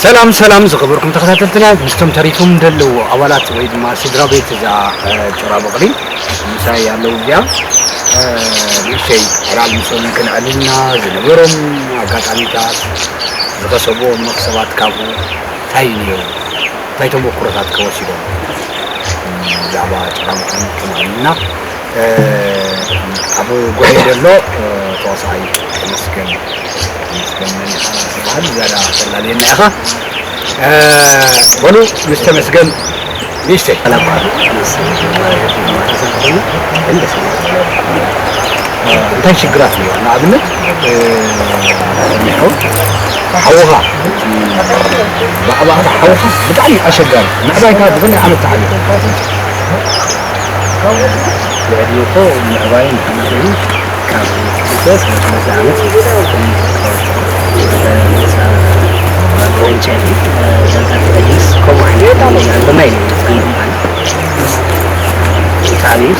ሰላም ሰላም ዝኸበርኩም ተኸታተልትና፣ ምስቶም ተሪፎም ዘለዉ ኣባላት ወይ ድማ ስድራ ቤት እዛ እ፣ ጭራ በቕሊ ምሳይ ኣለዉ። እዚኣ እ፣ ንእሽተይ ዕላል ምስኦም ክንዕልልና ዝነበሮም ኣጋጣሚታት፣ ዝኸሰብዎም መኽሰባት ካብኡ እንታይ ነይሩ፣ እንታይ ተሞክሮታት ከወሲዶም ብዛዕባ ጭራ በቕሊ ክንዕልልና እ፣ ኣብ ጎነይ ዘሎ እ፣ ተዋሳኣይ ተመስገን ተመስገን መን ኢኻ ዝበሃል ዝያዳ ተላልየና ኢኻ። እ፣ በሉ ምስ ተመስገን ንእሽተይ። ሰላም በዓል ምስ ተመስገን ግን ደስ ይብል። እ፣ እንታይ ሽግራት እዩ? ንኣብነት እ፣ ሰሚሖም ሓውኻ ብኣባእታ ሓውኻ ብጣዕሚ ኣሸጋሪ ምዕባይካ ብኽንደይ ዓመት ተዓብዩ? ብዕድመ እኮ ምዕባይ እንተመሪሩ ካብ ክልተ እስከ ሰለስተ ዓመት ወንጨፊ ዳታ ተመሊስ ከምኡ ዓይነት ኣለና ኢሉ ዝፀንሕ ማለት እዩ። ተዓብዩ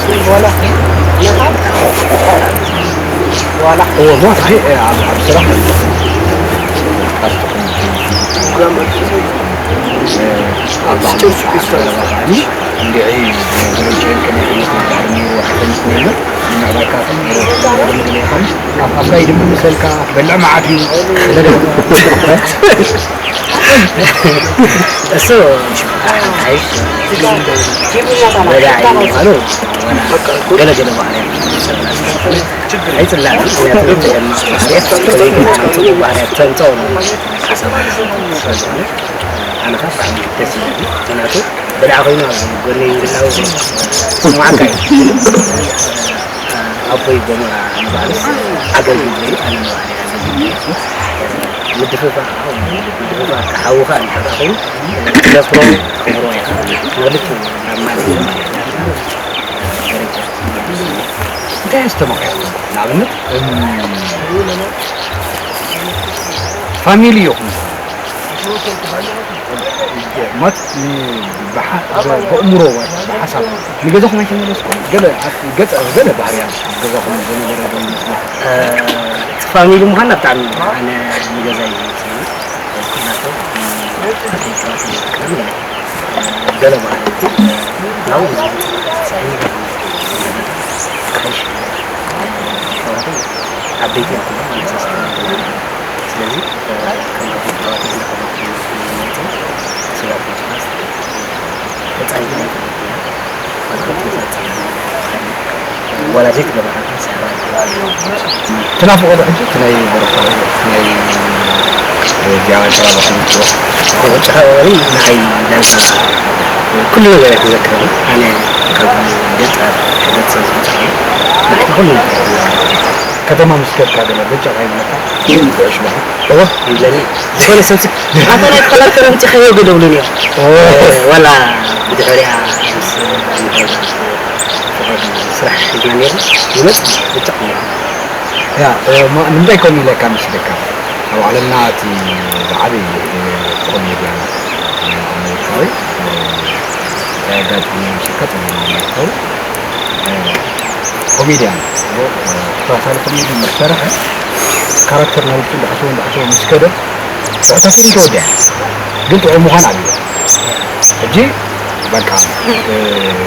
እዎ፣ ሞት፣ ኣይ፣ ኣብ፣ ኣብ ስራሕ ኣብ ኣፍራይ ድም ምሰልካ በልዕ መዓት እዩ። እሱ ሓካይሽ በዳዕ እዩ ምዃኑ ገለ ገለ ባህርያት ኣይጽላእን። ምኽንያቱ ባህርያት ተምጽኦ ሓሳብ ስለ ዝኾነ ኣነ ኸዓ ብጣዕሚ ደስ ይብለኒ። ምኽንያቱ በዳዕ ኮይኑ ኣብ ጎነይ ምህላው ስምዓካ እዩ። ኣቦይ ጎመራ ንባዕሉስ ኣገልግል እዩ፣ ኣነ ንባዕለይ ኣገልግል እየ። ምድፍፋእ፣ ምድፍፋእ ሓውኻ እንድሕር ደኣ ኮይኑ፣ ተዘክሮ ተኽብሮ ኢኻ። ንኽልቲኡ ናብ ማለት እዩ ማለት እዩ። ደረጃ። እንታይ ኣስተማቒርኩም? ንኣብነት፣ እም፣ ፋሚሊ ኢኹም። ማለት፣ ን-፣ ብሓ-፣ ብ-፣ በእምሮ ወይ ብሓሳብ ንገዛኹም ኣይተመለስኩም? ገለ ኣብ ገጠር፣ ገለ ባህርያት ኣብ ገዛኹም ዝነበረ ዶ ይመስለኩም? እ፣ እቲ ፋሚሊ ምዃንና ብጣዕሚ ኣነ ንገዛይ እዩ ዝመስለኒ። ኩላቶም፣ እ፣ ገለ ባህርያት ናብኡ ዝመጽእ፣ ዓበይቲ እዮም ኩሎም ማለት እዩ። ስለዚ፣ ከም ኣቦ ኣሕዋተይ ዝነበሩ ሰባት ሰባት ተጻሪፍና ተረዲና፣ ማለት ተጻሪፍና ወላ ዘይትገበራ ሰራ ትናፍቆ ዶ ሕጂ እቲ ናይ በረኻ ናይ እዚኣ ጭራ ባሕሪ ትብሎ? ጭራ ባሕሪ ንዓይ ዳንሳ ኩሉ ነገር እየ ተዘክረኒ። ኣነ ካብ ገጠር ሕብረተሰብ ዝመፅእ እየ። ንዓይ ኩሉ ነገር እየ ተዘክረኒ። ከተማ ምስ ከድካ ገለ በጨቕ ኣይብለካ? ይብለኒ። እወ። ይብለኒ። ዝኾነ ሰብ ሲ፣ "ኣታ ናይ ተኸላከለ ኣምፂኻዮ?" ገለ ይብሉኒ እዮም። ኦ። ዋላ ብድሕሪኣ ምስ ስራሕ ሒዝና ነይሩ ይመፅእ በጨቕ ነይሩ። ያ፣ እ፣ ማ-፣ ንምንታይ ከምኡ ኢለካ መስለካ? ኣብ ዓለምና እቲ ዝዓበየ፣ እ፣ ኮሜድያን፣ እ፣ ኣሜሪካዊ፣ እ፣ እንታይ ኣጋጢሙ ይመስለካ? ጽቡቕ ይመስለካ? እ፣ ኮሜድያን፣ እ፣ ተኸታታሊ ኮሜዲ ምስ ሰርሐ፣ ካራክተር ናውቲ እንዳኣተወ፣ እንዳኣተወ ምስ ከደ፣ ጥዑይ ተወዲኣ። ግን ጥዑይ ምዃን ኣብዩ። ሕጂ በቃ፣ እ፣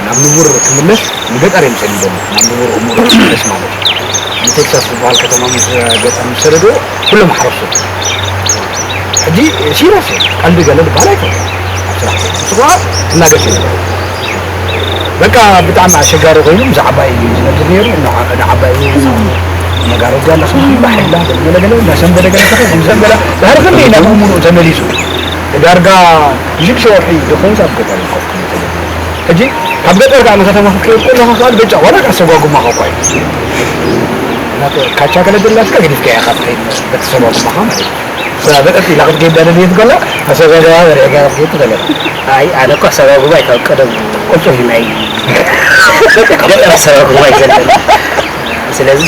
ናብ ንቡር ክምለስ ንገጠር እዮም ሰዲዶም፣ ናብ ንቡር እምሩ ክምለስ ማለት እዩ። ንቴክሳስ ዝበሃል ከተማ ምስ ገጠር ምስ ሰደድዎ፣ ኩሎም ሓረስቶት። ሕጂ ሲሪየስ እዩ፣ ቀልዲ ገለ ዝበሃል ኣይኮነን። ኣብ ስራሕ ንሱ ከኣ እናገሸ እዩ። በቃ ብጣዕሚ ኣሸጋሪ ኮይኑ ምስ ዓባይ እዩ ዝነብር ነይሩ። ንዓ-፣ ንዓባይ እውን መጋረጃ እናኸፈተ ባሕላ ገለ ገለ እናሰንበደ ገለ ተኸ-፣ ከም ዘንበለ ድሕሪ ክንደይ ናብ እምሩ ተመሊሱ። ዳርጋ ሽዱሽተ ወርሒ ዝኸውን ኣብ ገጠር ኮፍ ክብል ተገይሩ። ሕጂ ካብ ገጠር ከኣ ንከተማ ክትከይድ ከለኻ ከኣ በጫ ዋላ ከኣ ሰጓጉማኻ እኳ እዩ። ናተ-፣ ካቻ ገለ ደላትካ ገዲፍካያ ኢኻ ትኸይድ በቲ ሰጓጉማኻ ማለት እዩ። በጠጥ ኢላ ክትገባ ደልየት ከላ ኣሰጋገባ በሪዕካ ክትገባ ትደለ። ኣይ ኣነ እኮ ኣሰጋግባ ካብ ቀደም ቁልጡፍ እዩ ናይ ገጠር ኣሰጋግባ ይዘለል። ስለዚ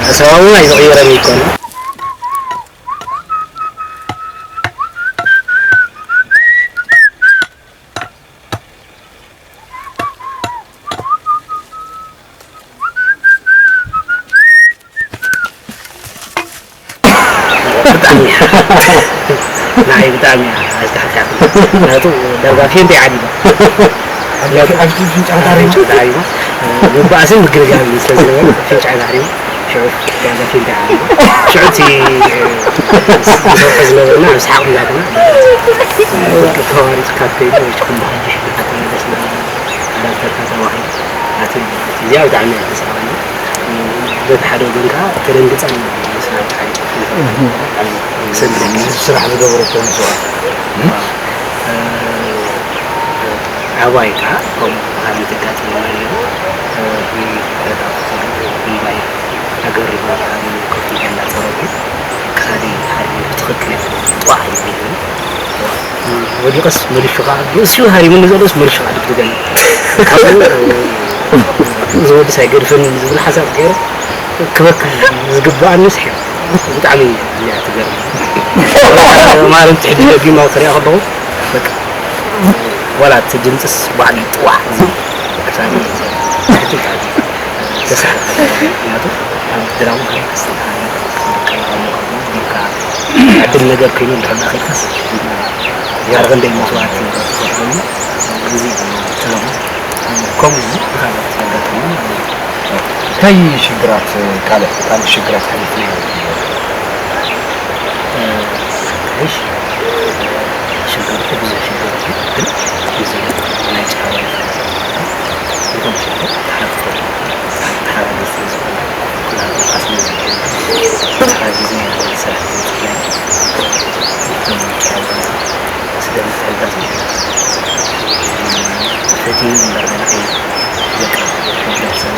ኣሰጋግባ ኣይዝቕይረን ይኮነ። ብጣዕሚ እያ። ንዓይ ብጣዕሚ እያ ኣዝተሓትያትኒ። ምክንያቱ ዳርጋ ፌንት እያ ዓዲባ። ኣብቲ ኣብቲ ፍንጫ ተሃሪማ። ተሃሪማ። ምባእስን ምግርጋብን ስለ ዝነበረ ፍንጫ ተሃሪማ። ሽዑ ዳርጋ ፌንት እያ ዓዲባ። ሽዑ እቲ ዝሰርሖ ዝነበርና ኣብ ሰሓቕ እንዳበልና ተዋሪድ ካብ ከይዱ ወይ ሽኩም ብሓድሽ ኣተመለስና። ካራክተርካ ተባሂሉ ኣቲ እዚኣ ብጣዕሚ እያ ተስሓቐኒ። በቲ ሓደ ወገን ከዓ ተደንግጸን ምስላ ብሓደ ክሰግደኒ ስራሕ ዝገበረቶ መስዋእቲ። ኣባይ ከዓ ከምኡ ብሃሊ ተጋጢምና ነይሩ። እምባይ ኣገሪሁ ከፊ ገላ ጸረጉ ክሳዲ ሃሪ ብትኽክል ጧዕ ይብል። ወዲቐስ መሊሹ ከዓ ርእሲኡ ሃሪሙኒ ዘሎስ መሊሹ ከዓ ድግድገኒ። ካብኡ እዚ ወዲስ ኣይገድፈንን ዝብል ሓሳብ ገይረ ክበክል ዝግብኣኒ ስሒቕ። ብጣዕሚ እያ ትገርም። ማርያም ትሕጂ ደጊማ ክሪኣ ከለኹ በቃ ዋላ እቲ ድምፅስ ባዕሉ ይጥዋዕ ዝብል ክሳብ ሕጂ ብጣዕሚ ደስ ይብል። ምክንያቱ ኣብ ድራማ ከይከስል ኣድል ነገር ኮይኑ እንድሕር ዳ ከይድካስ ያርገ እንደይ መስዋዕት ትኸፍለሉ ግዜ ተረፉ። ከምኡ ብካልኦት ዘጋጠመ ማለት እዩ። እንታይ ሽግራት ካልእ ካልእ ሽግራት ሓሊፍና? እሺ፣ ሽግር ብዙሕ ሽግር ግን ግዜ ናይ ጫወት እቶም ሽግር ተሓርቆ ተሓራገ ስለ ዝኾነ ኩላቱ ኣስመ ተሓራጊዝና ኢና ስራሕ ዝፅላይ። እቶም ጫወት ስለ ምትሕጋዝ ፈትዩ እምበር ንዓይ በቃ ሕብረተሰብ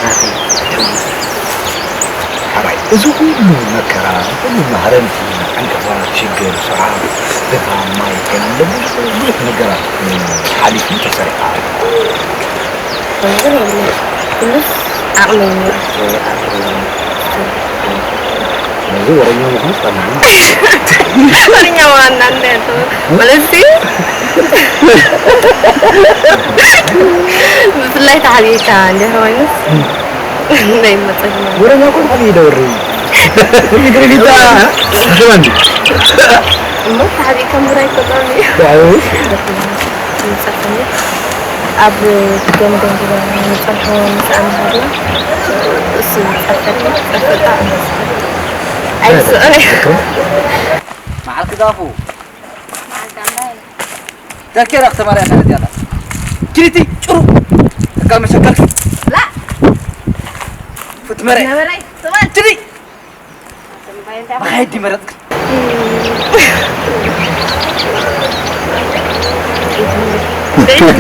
ናተይ ሕውነት። ሓራይ እዚ ኩሉ መከራ፣ ኩሉ ማህረምቲ፣ ዕንቅፋት፣ ሽግር፣ ሰዓት፣ ድኻ፣ ማይ፣ ገለ ብዙሕ ብዙሕ ነገራት ሓሊፉ ተሰሪዓ። ከምዚ የብለይ። ኩሉስ ዓቕመይ ነይሩ። ነዚ ወረኛ ምዃን ጸማኒ። ወረኛ ዋና እንደ ያለው ማለት ሲ ብፍላይ ተሓቢእካ እንዲህ ኮይኑስ ናይ መጸግና ወረኛ እኮ ብጣዕሚ ይደውር። ይግሪ ቢታ ሽመንዲ እሞ ተሓቢእካ ምራይ ተጣሚ። ይጸፍኒ ኣብ ገምገም ዝጸንሖ ምሳኣ ንሃብና እሱ ጸፈኒ ጸፈጣ ኣይስዕረ። መዓልቲ ዳፉ ተኬራ ከተማርያ ሰነት ያላ ኪሪቲ ጭሩ ተካል መሸከል ላ ፍትመረ ነበረይ ትባል ችሪ ማሄድ ይመረጥክ።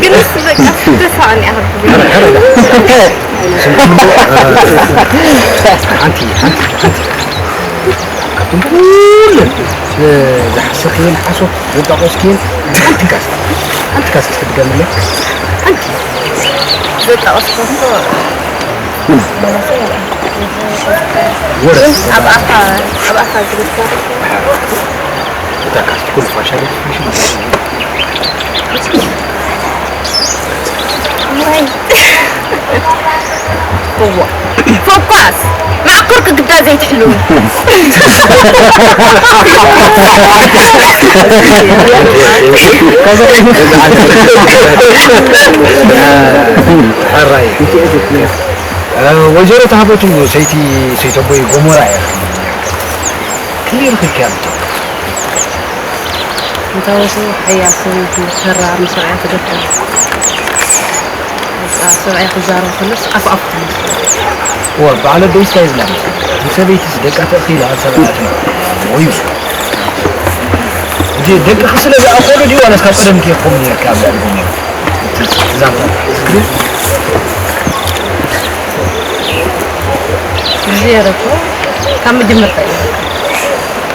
ግንስ በቃ ተሳእኒ ኣኽርኩ። ሓንቲ ሓንቲ ሓንቲ ካብቶም ኩለን ዝሓሰኽየን ሓሶት ዘጣቆስክየን ሓንቲ ካስት ሓንቲ ካስት ክትድገምለይ ሓንቲ ዘጣቆስኩ ወረስ ኣብ ኣፋ ኣብ ኣፋ ዝግበር እታ ካስት ኩሉ ፋሻ ፋሽን እዋ ፎኳስ ማዕኮር ክግዳ ዘይትሕልው ሕራይ ወይዘሮ ተሃበቱ ሰይቲ ሰይተቦይ ጎሞራ እያ። ክንደይ ረኺብካያ ብትኽክል? እንታወቱ ሓያል ሰበይቲ ተራ ምስ ሰብኣያ ትደፍር። በቃ ሰብኣያ ክዛረብ ከሎስ ኣፍ ኣፍ ትመስል። እወ፣ በዓል ኣደይስ እንታይ ይብላ? ንሰበይትስ ደቃ ተእኺላ ሰብኣያ ትመስል። ወይ። እንጂ ደቅኺ ስለ ዝኣኸሉ ድዩ ዋላስ ካብ ቀደም ጌርኩም ነርካ ኣብ ልዕሊ ጎመራ? እቲ ዛንታ ስክሪን? ዜሮ እኮ ካብ መጀመርታ እዩ።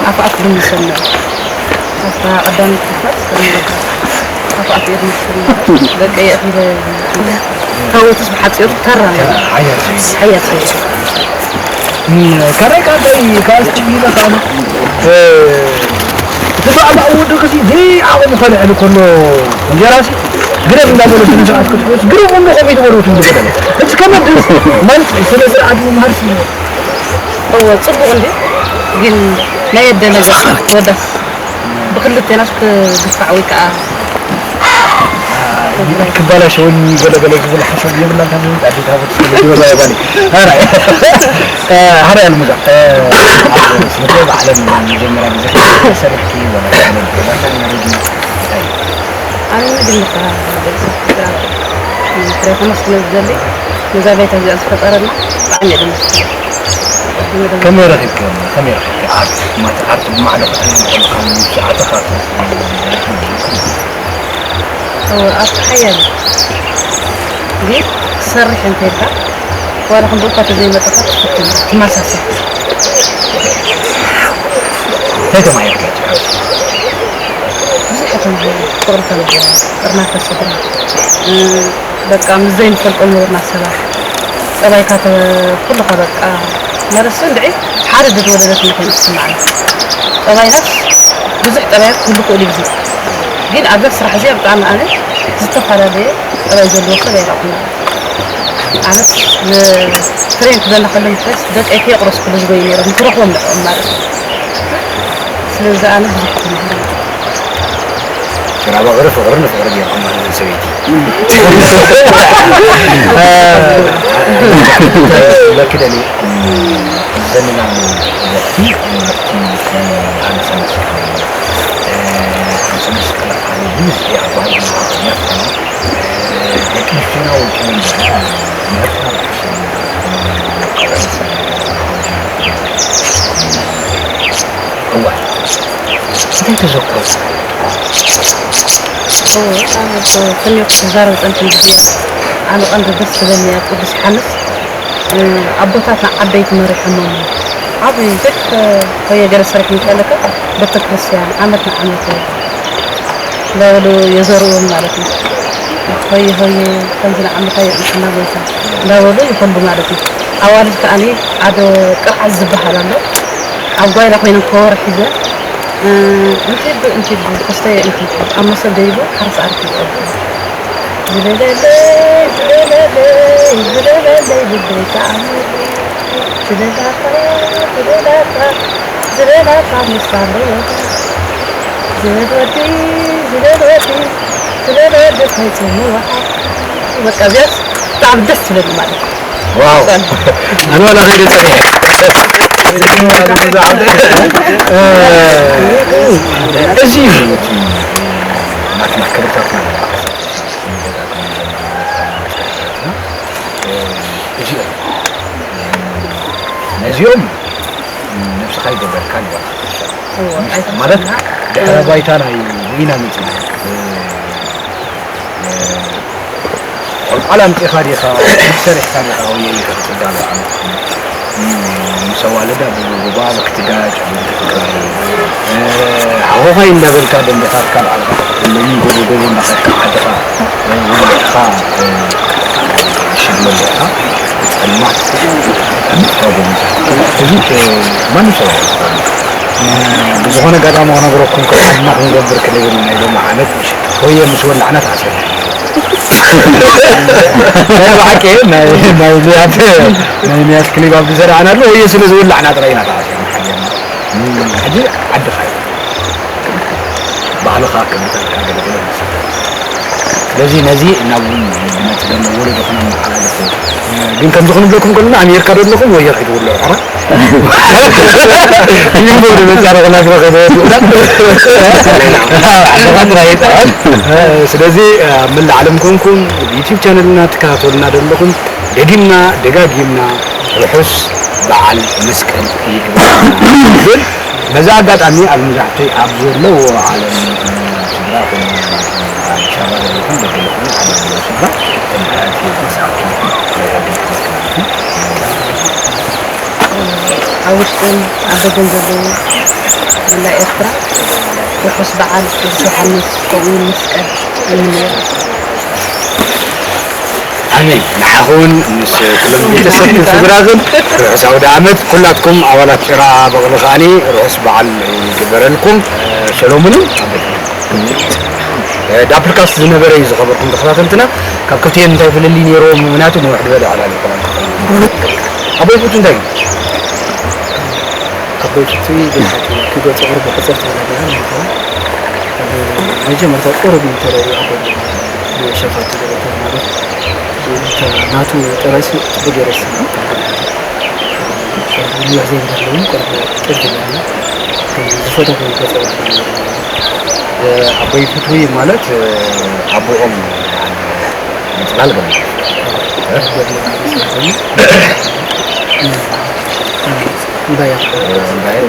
ኣፍኣፍ ብምሰና ኣፍታ ቀዳመይቲ ክፋል እስከ ንረካ ኣፍኣፍ እየ ብምሰና ደቀ የእኺለ ታወትስ ብሓፂሩ ተራ ሓያት ሓያት ካልኣይ ካልኣይ ካስቲ ይበቃሉ እቲ ሰዓት ኣወዱ ክሲ ዘይዓቕሙ ከልዕል ከሎ እንጀራሲ ግደፍ እንዳበሉ ስነ ስርዓት ክትሕስ ግደፍ እንዶ ከመይ ትበሉ ትብሉ ገለ እቲ ከመድስ ማለት ስነ ስርዓት ምምሃርሲ እወ ፅቡቅ እንዲ ግን ናይ ኣደ ነገር ወዳስ ብክልቴናስ ክግፋዕ ወይ ከዓ ክባላሸወኒ ገለገለ ዝብል ሓሳብ የብላን ካብ ዝብል ኣዴታት ዝብል ባይ ባኒ ሃራይ ሃራይ ኣልሙዛ ስለ ባዕለን መጀመርያ ግዜ ሰሪሕኪ ወላ ኣነ ግን ፍሬ ተመስገን ዝደሊ ነዛ ቤት እዚኣ ዝፈጠረና ብጣዕሚ እየ ደመስግን ከመይ ረኺብክዮም ከመይ ረኺብክዮ ዓርት ማለት ዓርት ብማዕዶ ክትሪኢ ከለካ ንስዓትኻ ኣብቲ ሓያል ግን ትሰርሕ እንተልካ ዋላ ክንደኡ እኳ ተዘይመፀካ ትፍትን ትመሳሰል እንታይ ተማሂርክዮ ኣብቲ ዓርት ብዙሕ ተምሃሩ ፍቅሪ ተምሃሩ ጥርናፈ ስድራ በቃ ምስ ዘይንፈልጦም ነበርና ሰባት ጸባይካ ኩልኻ በቃ ማለት እንድዒ ሓደ ድድ ወለደት ምኾን ዝስምዓኒ ጸባይናስ ብዙሕ ጸባያት ክህሉ ክእል እዩ ብዙሕ ግን ኣብዛ ስራሕ እዚኣ ብጣዕሚ ኣነ ዝተፈላለየ ጸባይ ዘለዎ ሰብ ኣይረኹና ኣነስ ንትሬን ክበና ከሎ ምክስ ደቀይ ከየቁረስኩሉ ዝበዩ ነይሮም ንክረኽቦም ንዕኦም ማለት እዩ ስለዚ ኣነ ብዙሕ ተምሃረ ጭራባቕሪ ፍቕሪ ንፍቕሪ ገይርኩም ማለት ሰበይቲ ለክደኒ ዘንና ዘቲ ኣንሰምስ ኣንሰምስ ቀለፋኒ ብዙ ኣባይ ደቂ ኣንስትዮና ወኪሎም ምህርትና እዋ እንታይ ተዘክሮ ከመይ ክዛረብ ፀንሐ ግዜ ኣነ ቀንዲ ደስ ትብለኒ ኣብ ቅዱስ ሓንስ ኣቦታትና ዓበይቲ መሪሖሞም ዓብዪ ዘክ ሆየ ገለ ሰሪሕ እንከለካ ቤተክርስትያን ዓመት ንዓመት እንዳበሉ የዘርዎም ማለት እዩ። ሆየ ሆየ ከምዚ ንዓመታ የጥንትና ጎይታ እንዳበሉ ይኸዱ ማለት እዩ። ኣዋልድ ከዓኒ ሓደ ቅርዓት ዝበሃል ኣሎ። ኣብ ጓይላ ኮይነን ከበሮ ሒዘን እንቲቡ እንቲቡ ክስተየ እንቲቡ ኣብ መሶብ ደይቡ ሓርስ ዓርኪ ይጠቡ ዝለለለይ ዝለለለይ ዝለለለይ ልበይ ተኣምር ዝለላታ ዝለላታ ዝለላታ ምስታ ኣለወታ ዝለል ወዲ ዝለል ወዲ ዝለል ወዲ ከይፅምዋ በቃ እዚኣስ ብጣዕሚ ደስ ትብለኒ ማለት እዩ። ዋው ኣነ ዋላ ከይደ ፀኒሐ እዚ እዩ እቲ ናትና ክብርታትና እዚኦም ነዚኦም ነብስኻ ይገበርካ ይበልካ ማለት ድሕረ ባይታ ናይ ርኢና መፅና ቆልቋል ኣምፂእኻ ዲኻ ሰሪሕካ ዲኻ ወይ ኢልካ ክትዳሎ ዓመት ምስ ኣዋልዳ ብጎባብ ክትጋጭ ክትግራይ ሓኾኻይ እንዳበልካ ደንበታትካ ባዕልኻ ክትለሚ ጎቦ ጎቦ እንዳኸድካ ዓድኻ ወለድኻ ሽግመ ኢኻ ጸልማት ከምትካው ብምስል እዚ ማንም ሰብ ኣይኮን ብዝኾነ ኣጋጣሚ ክነግረኩም ከለና ክንገብር ክልብል ናይ ሎሚ ዓመት ምሽት ሆየ ምስ ወላዕና ተዓሰብ ናይ ብሓቂ ናይ ናይ ንያት ናይ ንያት ክሊብ ኣብ ዝሰራዕናሉ ሆየ ስለ ዝወላዕና ጥራይ ኢና ተዓሰብ ሓየና ሕጂ ዓድኻ እዩ ባህልኻ ክምልከልካ ገለገለ ይመስል ስለዚ ነዚ ናብ ዝመፅእ ዘሎ ወለዶ ክነመሓላልፍ ግን ከምዚ ክንብለኩም ከለና ኣሜሪካ ዶ ኣለኹም ወይ ኺድ ውሎ ራ ይንበብ ንመፃረቕ ናግባ ከይበወዲቑና ስለዚ ኣብ መላእ ዓለም ኮንኩም ዩቲብ ቻነልና ትከታተሉና ዘለኹም ደጊምና ደጋጊምና ርሑስ በዓል መስቀል ይግበረልና ይብል። በዚ ኣጋጣሚ ኣብ መብዛሕትኡ ኣብ ዘለዎ ዓለም ስድራ ኮይኑ ኣብ ኣዲስ ኣበባ ዘለኹም ደገ ይኹን ዓለም ዘለዎ ስድራ ጥምቀት የብሳቱ መረዳድእ ክመስል ኣብ ውሽጥን ኣብ ደገን ዘለዉ መላእ ኤርትራ ርሑስ በዓል ቅዱስ ዮሓንስ ከምኡ እውን መስቀል ይምነየልኩም። ኣሜን። ንዓኹን ምስ ኩሎም ቤተሰብን ስድራን ርሑስ ኣውደ ዓመት፣ ኩላትኩም ኣባላት ጭራ በቕሊ ከኣኒ ርሑስ በዓል ይግበረልኩም። ሰሎሙንን ዳፕልካስት ዝነበረ እዩ ዝኸበርኩም ተኸታተልትና። ካብ ክልቲኤን እንታይ ፍልልይ ነይርዎ? ምኽንያቱ ንውሕ ዝበለ ዕላል ይኮና። ኣቦይ ፉቱ እንታይ እዩ? ኣቦይ ፉቱ ብሓቂ ክገጹ ቅርብ ሕጽር ትብል ኣለና ማለት እዩ። ኣብ መጀመርታ ቁሩብ እንተረዩ ኣቦይ ብሸፋቱ ገለታት ማለት ናቱ ጥራይ ሲ ጽቡቅ ገይረ ይስማዕ። ብዙሕ ዘይብለለውን ቅርብ ጭርት ዝበለ ዝፈተኹ ገጸ ባህሪ ኣቦይ ፍትዊ ማለት ኣቦኦም ምጽላል ገለ እምባያ እምባያ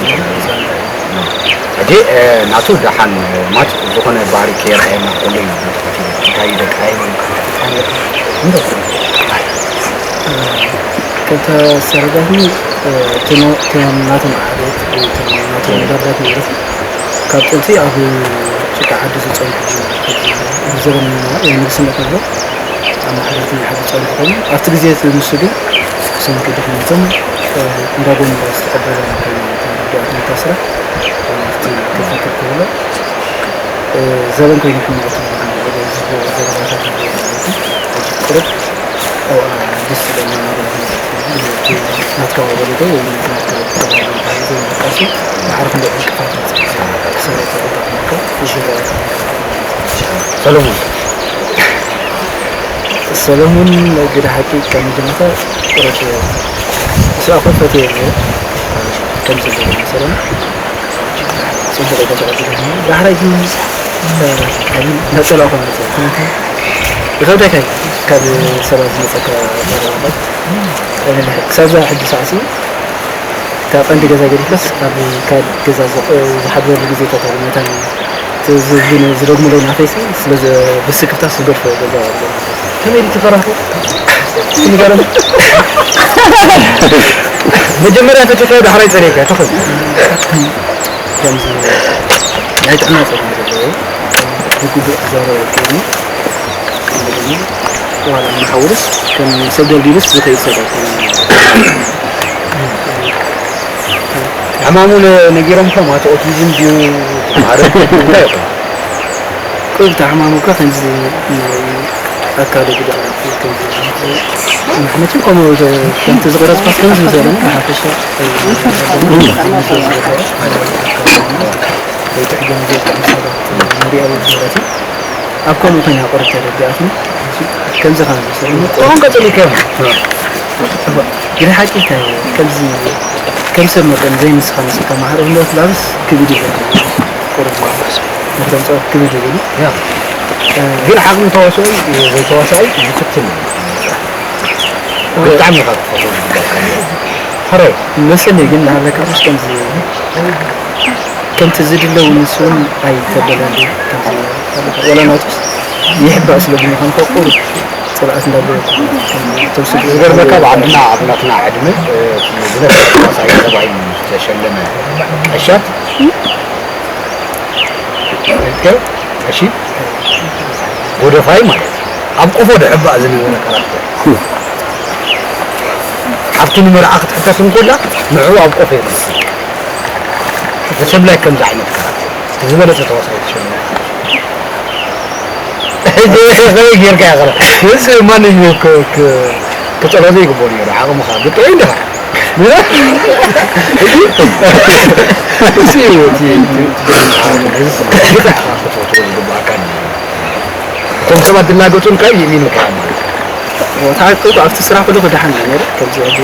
ሕጂ ናቱ ደሓን ማት ዝኾነ ባህሪ ከየርኣየና ኩሉ እዩ። እንታይ ደቂ ኣይበል ከምታ ሰረዳትኒ ናቶም ዓሌት ናቶም ዳርዳት ማለት እዩ። ካብ ጥንቲ ኣብ ጭቃ ዓዲ ዝጸንሑ እዮም። ዘበን ንግስነት ነበር ኣብ ማሕበራት ናይ ዓዲ ዝጸንሑ ኮይኖም ኣብቲ ግዜ እቲ ንሱ ግን ክሰንኩ ድሕነቶም እንዳጎመራ ዝተቐበለ ኮይኑ ተረዳት መታስራ ኣብቲ ክፈክር ክብሎ ዘበን ኮይኑ ሕማቕ ትብሎ ዘረባታት ማለት እዩ። ሕጂ ቁሩብ ኣብኣ ደስ ዝብለኒ ነገር ማለት እዩ። እቲ ናትካ ወለዶ ወይ ናትካ ተጋሩ ዝበሃል ዘይምርቃሱ ማዕረ ክንደይ ዕንቅፋት መጽእ ክሰረት ይኽእል። ሰሎሙን ሰሎሙን ግደ ሓቂ ካብ መጀመርታ ቁረሽ እሱ ኣኹ ፈትየ እየ። ከም ዘለዎ ሰሎሙን ጽቡቕ ተጻዋቲ ኮይኑ ዳሕራይ ግን ነጸላ ኮነ ይኸብደካ ካብ ሰባት ዝመጸካ ዘረባታት ክሳብ እዛ ሕጂ ሰዓት እታ ቀንዲ ገዛ ገዲፍካስ ኣብ ካልእ ገዛ ዝሓድረሉ ግዜታት ኣሎ። መታን ዝደግሙለይ ናተይሲ ስለ ብስክፍታ ዝገድፎ ገዛ ኣሎ። ከመይ ድዩ ትፈራህ? ንገረኒ። መጀመርያ ፈቲኻ ዳሕራይ ጸሊእካ ተኸል። ከምዚ ናይ ጥዕና ጸገም ዘለዎ ብግቡእ ክዛረብ ኣይክእልን። ዋላ ንሓውርስ ከም ሰብ ደልዲሉስ ዝኸይድ ሰብ ኣይኮነን። ሕማሙ ነጊሮምካ ማለት ኦቲዝም ድዩ ማለት እንታይ ይኾን? ቁልቲ ሕማሙ እኳ ከምዚ ናይ ኣካለ ጉዳት ከምዚ መሕመችን ከምኡ ከምቲ ዝቐረጽኳስ ከምዚ ዝበለና ብሓፈሻ ወይ ትሕገም ዘጥዕም ሰባት ንሪኦ ማለት እዩ። ኣብ ከምኡ ኮይና ቁርብ ተረዲኣትኒ። ከምዚ ከም ዝሰርኒ ቁሩብ ቀጽል ይከም። ግደ ሓቂ እንታይ ከምዚ ከም ሰብ መጠን ዘይንስኻ ንስኻ ማሕረ ህልወት ላብስ ክብድ ይብል። ቁሩብ ንክተምጽኦ ክብድ ይብል። ያ። ግን ዓቕሚ ተዋስኦይ ዘይተዋስኣይ ይፍትን እዩ። ብጣዕሚ ኢኻ ክትፈትዎ ዝግባእ። ሕራይ። መሰለይ ግን ንዓለካ ምስ ከምዚ ከምቲ ዝድለ እውን ንሱ እውን ኣይተበላሉ። ከምዚ ወላ ናቱስ ይሕባእ ስለ ብምዃን እኮ ቁሩብ ጽልኣት እንዳገበርኩ ተምስሉ። ዝገርመካ ብዓድና ኣብ ናትና ዕድመ፣ እ፣ እቲ ዝነፈረ ተዋሳኣይ ተባሂሉ ዝተሸለመ ቀሻት፣ ሪእካዮ? ቀሺ ጎደፋይ ማለት እዩ። ኣብ ቆፎ ድሕባእ ዝነበረ ካራክተር። ሓፍቱ ንመርዓ ክትሕተት እንኮላ ንዕኡ ኣብ ቆፎ የብሉ። ተሰብላይ ከምዚ ዓይነት ካራክተር። እቲ ዝበለጸ ተዋሳኣይ ተሸለመ። ሕጂ ከመይ ጌርካ ኢኻ? ምስ ማንኛውም ክ-፣ ክ-፣ ክጸሎ ዘይግብኦ ነይሩ። ዓቕምኻ ግጥዑ እንዲኻ። እዚ እዩ እቲ፣ እቲ፣ እቲ ክትፈትዎ ዝግብኣካ እዩ። እቶም ሰባት ዝላገጹልካ ይእሚኑካ እዮም ማለት እዩ። እቲ ሓቂ እኮ ኣብቲ ስራሕ ኩሉ ክደሓን እዩ ነይሩ። ከምዚ ሕጂ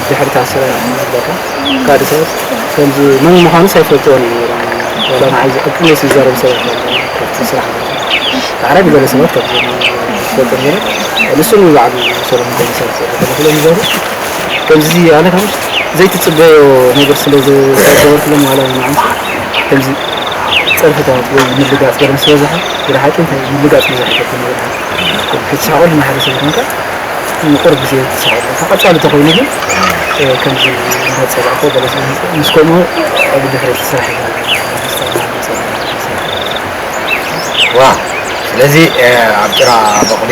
ድሕሪ እታ ስራሕ ዝበልካ ካልእ ሰባት ከምዚ መን ምዃኑስ ኣይፈልጥዎን እዩ ነይሮም። ዋላ ንዓይ ዝሕቅነስ ይዛረቡ ሰባት ኣለዉ ካብቲ ስራሕ። ዳሕራይ ብገለ ሰባት ካብዚ ዝፈልጦም ገለ ንሱ ንባዕሉ ሰለሙን ኮሚሳር ዝሰርሑ ገለ ስለ ዝነበሩ ከምዚ ኣነ ከምስ ዘይትጽበዮ ነገር ስለ ዝገበርኩሎም ዋላ ንዓምስ ከምዚ ጸርፍታት ወይ ምልጋጽ ገለ ምስ በዝሐ ግደ ሓቂ እንታይ ምልጋጽ ብዙሕ ይፈትን ይብል። ክትስሕቐሉ ንሓደ ሰብ ይኮንካ ንቁሩብ ግዜ ትስሕብ ኣለካ። ቀጻሊ ተኾይኑ ግን፣ እ፣ ከምዚ እንዳጸላእኮ ገለ ምስ ከምኡ ኣብ ድሕሪት ስራሕ ኢኻ። ዋ፣ ስለዚ፣ እ፣ ኣብ ጭራ በቕሊ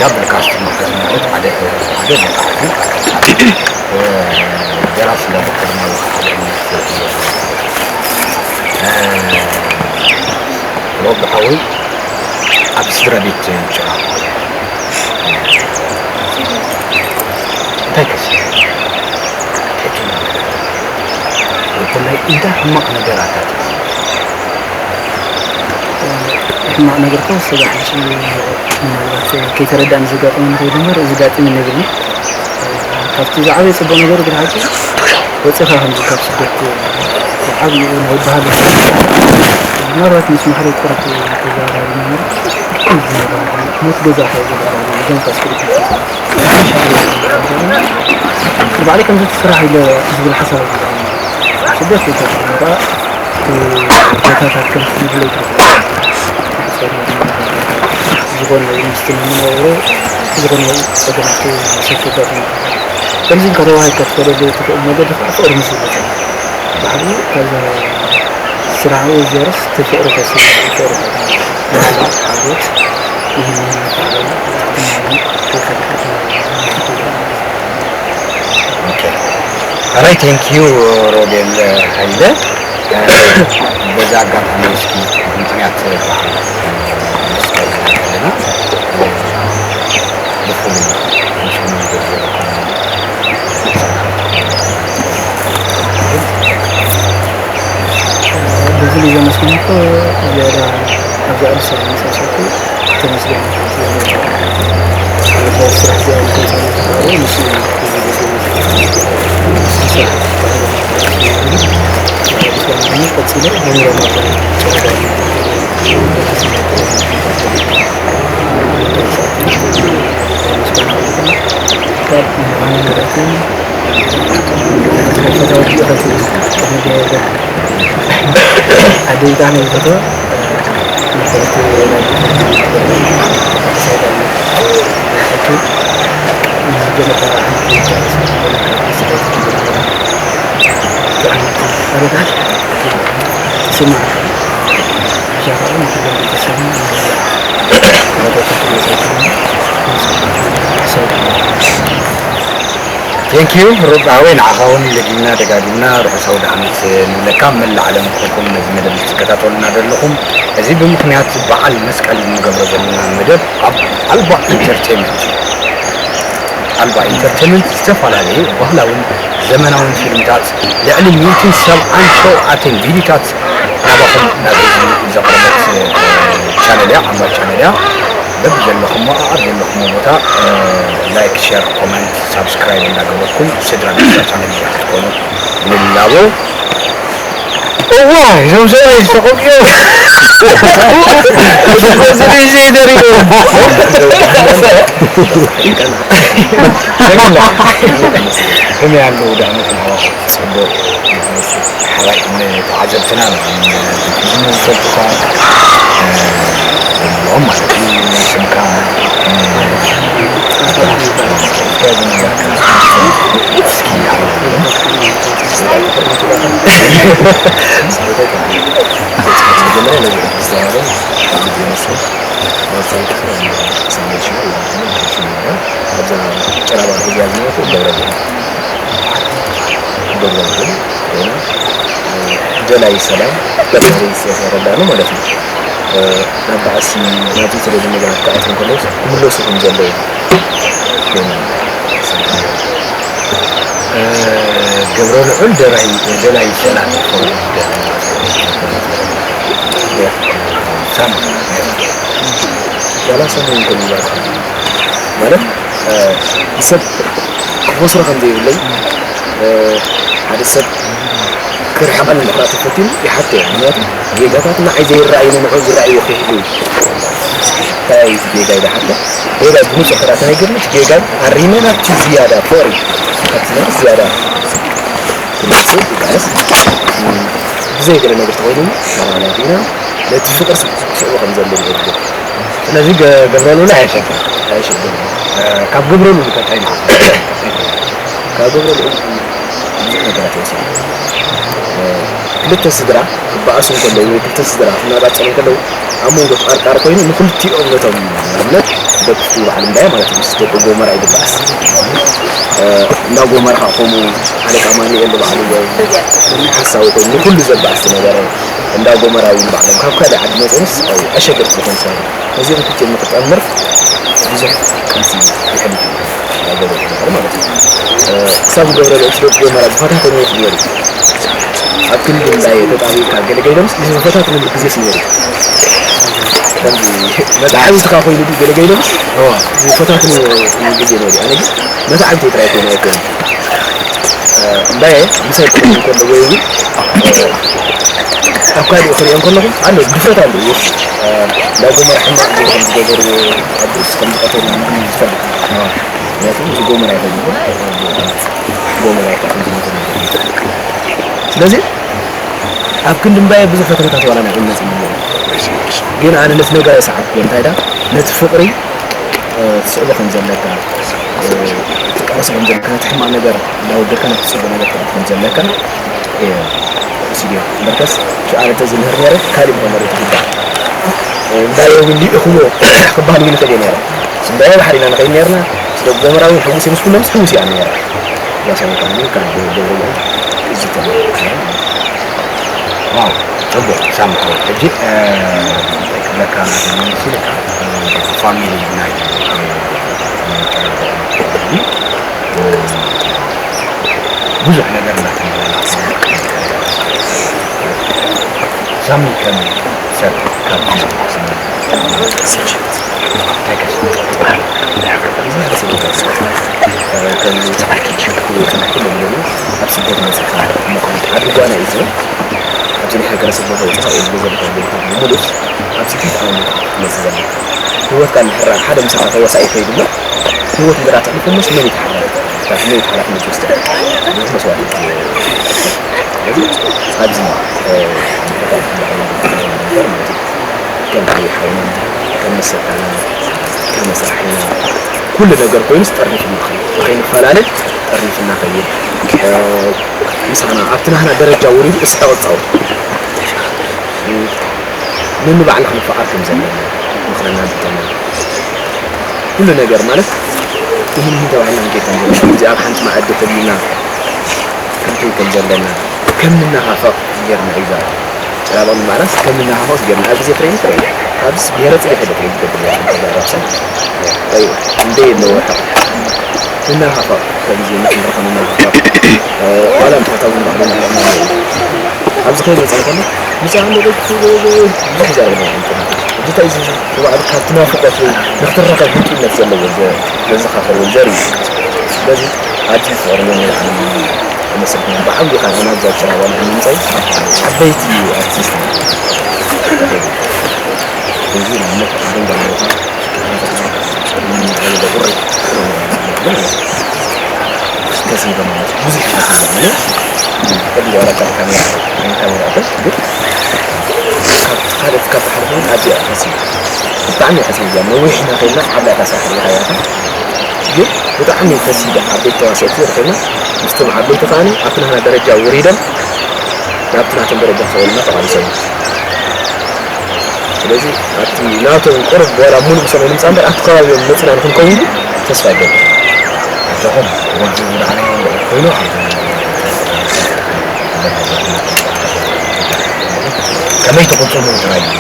ዳብል ካስት መሓዝ ማለት ሓደ፣ ሓደ መጽሓፊ፣ እ፣ ደራሲ ለበቕሊ ማለት ሓደ ዓይነት፣ እ፣ ሮቢ ሓወይ ኣብ ስድራ ቤት ጭራ እንታይ ከስብ? እንታይ ትብሉ? ብፍላይ እንታይ ሕማቕ ነገራት ኣትዩ? ሕማቕ ነገር ከ ስጋ ሕጂ ምናልባት ከይተረዳእኒ ዘጋጥመኒ ከይዱ እምበር፣ እዚ ጋጢሙኒ የብልኒ። ካብቲ ዝዓበየ ጽቡቕ ነገር ግን ሓቂ ወጺኻ ከምዚ ካብ ስደት ዓብዩ ናይ ባህሊ ምናልባት ምስ ማሕበረ ቁርብ ተዘራራቢ ነበር። ከምዚ ናይ ባህሊ ሞት ገዛ ከይገበራ መንፈስ ቅዱስ ባዕሉ ከምዚ ትስራሕ ኢለ ዝብል ሓሳብ ስደት ይፈጥር። ቦታታት ከም ትብሎ ይትረፍ። ዝኾነ ናይ መንግስቲ መነባብሮ፣ ዝኾነ ናይ ጸገማት ሰብ ከጋጥም ይኽእል። ከምዚ ኢልካ ተዋሂብካ ትኸደሉ ትኽእል ነገር ድማ ፍቕሪ ምስ ይመጽእ። ባዕሉ ካብዛ ስራሕ ወይ ዝያዳስ እቲ ፍቕሪ ከስብ ፍቕሪ ከስብ። ሓጎት ይህን ይህን ይባላል። ትማሊ ከይከደልኩ ኦኬ። ኣራይ፣ ቴንክ ዩ ሮቤል ሃይለ። በዚ ኣጋጣሚ እስኪ ምኽንያት በዓል መስቀል ዘለና ብፍሉይ ንሽሙ ንገዝኦ ብፍሉይ ዘመስግነኮ ዝያዳ ኣብዚ ኣዲስ ኣበባ መሳሰልኩ ተመስገን። ስራሕ እዚኣ ንክንሳለጥ ዝኽኣለ ንሱ እዩ። እዚ ገንዘብ እዚ ስራሕ ቀጺለ መምህራን ቴንክ ዩ ሮቢ ሓወይ፣ ንዓኻ እውን ደጊምና ደጋጊምና ርሑስ ኣውደ ዓመት ንብለካ። ኣብ መላእ ዓለም ኮንኩም ነዚ መደብ ትከታተሉና ዘለኹም፣ እዚ ብምኽንያት በዓል መስቀል እንገብሮ ዘለና መደብ ኣብ ኣልባ ኢንተርቴይንመንት እዩ። ኣልባ ኢንተርቴይንመንት ዝተፈላለዩ ባህላውን ዘመናውን ፊልምታት፣ ልዕሊ ሚእትን ሰብዓን ሸውዓተን ቪድዮታት ናባኹም ናብ ህዝቢ ዘቕረበት ቻነል እያ፣ ኣምባ ቻነል እያ። በብዘለኹሞ፣ ኣብ ዘለኹሞ ቦታ ላይክ፣ ሸር፣ ኮመንት፣ ሳብስክራይብ እንዳገበርኩም ስድራ ቤት ቻነል ክትኮኑ ንላቦ። እዋ፣ እዞም ሰብኣይ ዝተቆብዮ። እዚ ደሪቡ። ከመይ ኣለዉ? ዳመት ናባኹም። ጽቡቕ። ሓራይ ንተዓዘብትና ንፈልጥኻ፣ እ፣ ንብሎም ማለት እዩ። ስምካ፣ እ፣ እስኪ መጀመርያ ነዚ ዝተባህለ ኣብዚ ዝመስል መብዛሕትኡ ሳሙኤል ሽማ ወይ ድማ ሽማ ይበሃል። ኣብዛ ጨረባ እዚኣ ዝነበርኩ ገብረ ገብረ ገብረ ግን ኮይና፣ እ፣ ደላይ ሰላም በርበሬ ዝተረዳእነው ማለት ነው። እ፣ ናብ ባእሲ ናብዚ ቴሌቪዥን ነገራት ክኣትዉ እንከለዉ ክምለሱ ከም ዘለዉ ኮይና። እ፣ ገብረ ልዑል ደላይ፣ ደላይ ሰላም ይኸውን። ሳማ። ዋላ ሰሙን እንከሉ ማለት፣ እ፣ ሰብ ክኸስሮ ከም ዘይብለይ፣ እ፣ ሓደ ሰብ ክርሕቐኒ እንድሕር ተፈቲኑ ይሓቶ እየ። ምክንያቱ ጌጋታት ንዓይ ዘይረኣዩ ንንዑ ዝረኣዩ ክህሉ እዩ። እንታይ እዩ እቲ ጌጋ ኢለ ሓቶ? ጌጋ ብንጹር ጥራሕ ተነጊርኒ፣ እቲ ጌጋ ኣሪመ ናብቲ ዝያዳ ፍቕሪ፣ ናብቲ ዝያዳ ብዘይ ገለ ነገር ተኾይኑ፣ ናባና ዲና ነቲ ፍቕሪ ስዕቡ ከም ዘሎ ንገብር። ስለዚ ገ-፣ ገብረ ሉላ ኣይሸፍን። ኣይሽግር ካብ ግብረ ልኡል ቀጣይ ነው። ካብ ግብረ ልኡል ብዙሕ ነገራት ይወስድ። ክልተ ስድራ ክበኣሱ እንከለዉ ወይ ክልተ ስድራ ክናጻጸሩ እንከለዉ ኣብ መንጎ ተቐርቃሪ ኮይኑ ንክልቲኦም ነቶም ንኣብነት ደቂ ፍቱው በዓል እንዳየ ማለት እዩ ምስ ደቂ ጎመራ ይግባኣስ። እንዳ ጎመራ ከዓ ከምኡ ሓለቃ ማኑኤል ንባዕሉ ሓሳዊ ኮይኑ ንኩሉ ዘባኣስ ዝነበረ እንዳ ጎመራ እውን ባዕሎም ካብ ካልእ ዓዲ መፅኦምስ ኣሸገርቲ ዝኾኑ ሰባት ነዚኦም ክልቲኦም ንክጠምር ብዙሕ ቃልሲ ይሕልፍ እዩ። እንዳጎመራ ማለት እዩ። ክሳብ ዝገብረ ልእቲ ደቂ ጎመራ ዝፈታተኑ ነይሩ። ኣብ ክንዲ እንዳየ ተጣቢብካ ገለገለምስ ዝፈታትንሉ ግዜስ ነይሩ። ከምዚ መትሓዚ ትኻ ኮይኑ ድዩ ገለገለምስ ዝፈታትኑ ግዜ ነይሩ። ኣነ ግን መትዓቢተይ ጥራይ ኮይኑ ኣይኮነ እንዳየ ምሳይ ክኾኑ ከሎ ወይ እውን ኣብ ካልእ ክሪኦ ከለኹ ኣሎ ድፍረት ኣሎ። እንዳጎመራ ሕማቕ ግዜ ከም ዝገበሩ ኣብ ርእሲ ከም ዝቐተሉ ዝፈልጥ ምክንያቱ እዚ ጎመራ ይኸ ጎመራ ይከ ስለዚ ኣብ ክንዲ እምባየ ብዙሕ ፈተነታት ዋላ ናብ እምነት እዩ ግን ኣነ ነቲ ነገር ኣይሰዓብኩ እንታይ ዳ ነቲ ፍቕሪ ትስዕቦ ከም ዘለካ ትቃለሶ ከም ዘለካ ነቲ ሕማቕ ነገር እንዳወደድካ ናብቲ ፅቡቕ ነገር ትኣቱ ከም ዘለካ እየ ወሲድዮ እምበርከስ ሽኣነ ተዝምህር ነረ ካሊእ ምኾነ ርኢት ይግባእ እምባየ እውን ሊእኽዎ ክበሃል እውን ይኽእል እየ ነረ እምባየ ባሕሪና ንኸይድ ነርና ስለ ጎመራዊ ሕጉስ ምስ ኩሎም ሕጉስ እያ ነረ ያሰበካ ካብ ገብረ እዚ ተማሪ ዋው ፅቡቅ ሳሚ ሓወይ ሕጂ እንታይ ክብለካ መሲልካ ፋሚሊ ናይ ብዙሕ ነገር እንዳተመላለስ ሳሚ ከም ሰብ ካብ ኣብዚ ሃገረ ስደት ወፂኻ ኩሉ ኩሎም ሎሚ ኣብ ስደት መፂኻ ምዃን ዓዲ ጓና እዩ ዝብል ኣብዚ ናይ ሃገረ ስደት ወፂኻ እዩ ዝብል ዘለካ ሙሉስ ኣብ ስደት ኣመት መፂ ዘለካ ህይወትካ ምሕራር ሓደ ምሳኻ ተወሳኢ ከይብሎ ህይወት እንድሕር ኣተሕሊፎ እሞስ መን እዩ ተሓላፊ? መን እዩ ሓላፍነት ዝወስድ? ብዙሕ መስዋእቲ እዩ ስለዚ ኣብዚ ከም ዓብዪ ሓውና ከም መሰልጠና ከም መሳርሕና ኩሉ ነገር ኮይኑስ ጠርኒፍና ኸይድ ንኸይንፈላለ ጠርኒፍና ኸይድ ምሳና ኣብቲ ናህና ደረጃ ወሪዱ እስሐ ቅጻወት ንንባዕልና ክንፈቓር ከም ዘለና ምኽረና እንተና ኩሉ ነገር ማለት ይህን ይህን ተባሂልና ንጌታ እዚ ኣብ ሓንቲ መኣዲ ተሊና ክንከይ ከም ዘለና ከም ንናፋፈቕ ጌርና እዩ ዛረብ ጭራባኑ ማዕራስ ከም ንናፋፈቕ ጌርና ኣብ ግዜ ፍሬም ፍሬ ኣብዚ ብሄረ ጽጌ ሕደ ፍሬም ዝገብር ራብሳ እንደ የለዎ ሓቕ ንናፋፈቕ ከምዚ ንክንረኸብ ንናፋፈቕ ዋላ እንተኾታ እውን ባዕሉ ንሕና ኣብዚ ከይመጻ እንከሎ ምጻ እንደ ብዙሕ ዛረብ እዚ እንታይ እዚ ንባዕሉ ካብቲ ናፍቆት ወይ ንክትረኸብ ህንጡይነት ዘለዎ ዘዘኻኽር ወይ ዘርኢ ስለዚ ኣዝዩ ፍቕሪ ነንባዕሉ ኣመስግን ብዓብዩ ካብ ናብዛ ጭራ ዋላ ንምምፃይ ዓበይቲ ኣርቲስት እዚ ንኣብነት ቅድም ባለታ ተሲበ ማለት ብዙሕ ተሲበ ማለት ቅድም ዋላ ካብ ካሜራ ካሜራ ግን ካልኦት ካብ ተሓልፉ ኣዝያ ተሲበ ብጣዕሚ ተሲበ ነዊሕና ከይድና ዓብላታ ስራሕ ሪሃያታ ግን ብጣዕሚ ተሲዳ ዓበይቲ ተዋሰእቲ ረኺብና ምስቶም ዓበይቲ ከዓኒ ኣብቲ ናህና ደረጃ ውሪዶም ናብቲ ናቶም ደረጃ ክሰበሉና ተቓሊሶም እዮም። ስለዚ ኣብቲ ናቶም ቁሩብ ዋላ ሙሉእ ምሶም ኣይንምፃእ እምበር ኣብቲ ከባቢኦም መፅና ንክንከውን ግን ተስፋ ይገብር። ኣጆኹም ወዲ ዝለዓለ ኮይኑ ኣብ ከመይ ትቕፅሉ ጥራይ እዩ።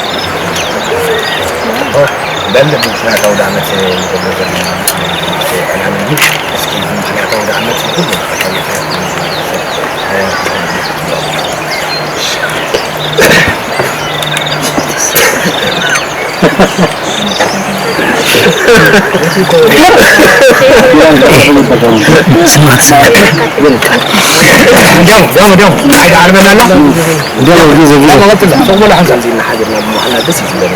በል ብምኽንያት ኣውደ ዓመት ንገብሮ ዘለና ዕላማ እዩ። እስኪ ብምኽንያት ኣውደ ዓመት ንኩሉ ሓቢርና ብምዃንና ደስ እዩ ዝብለኒ።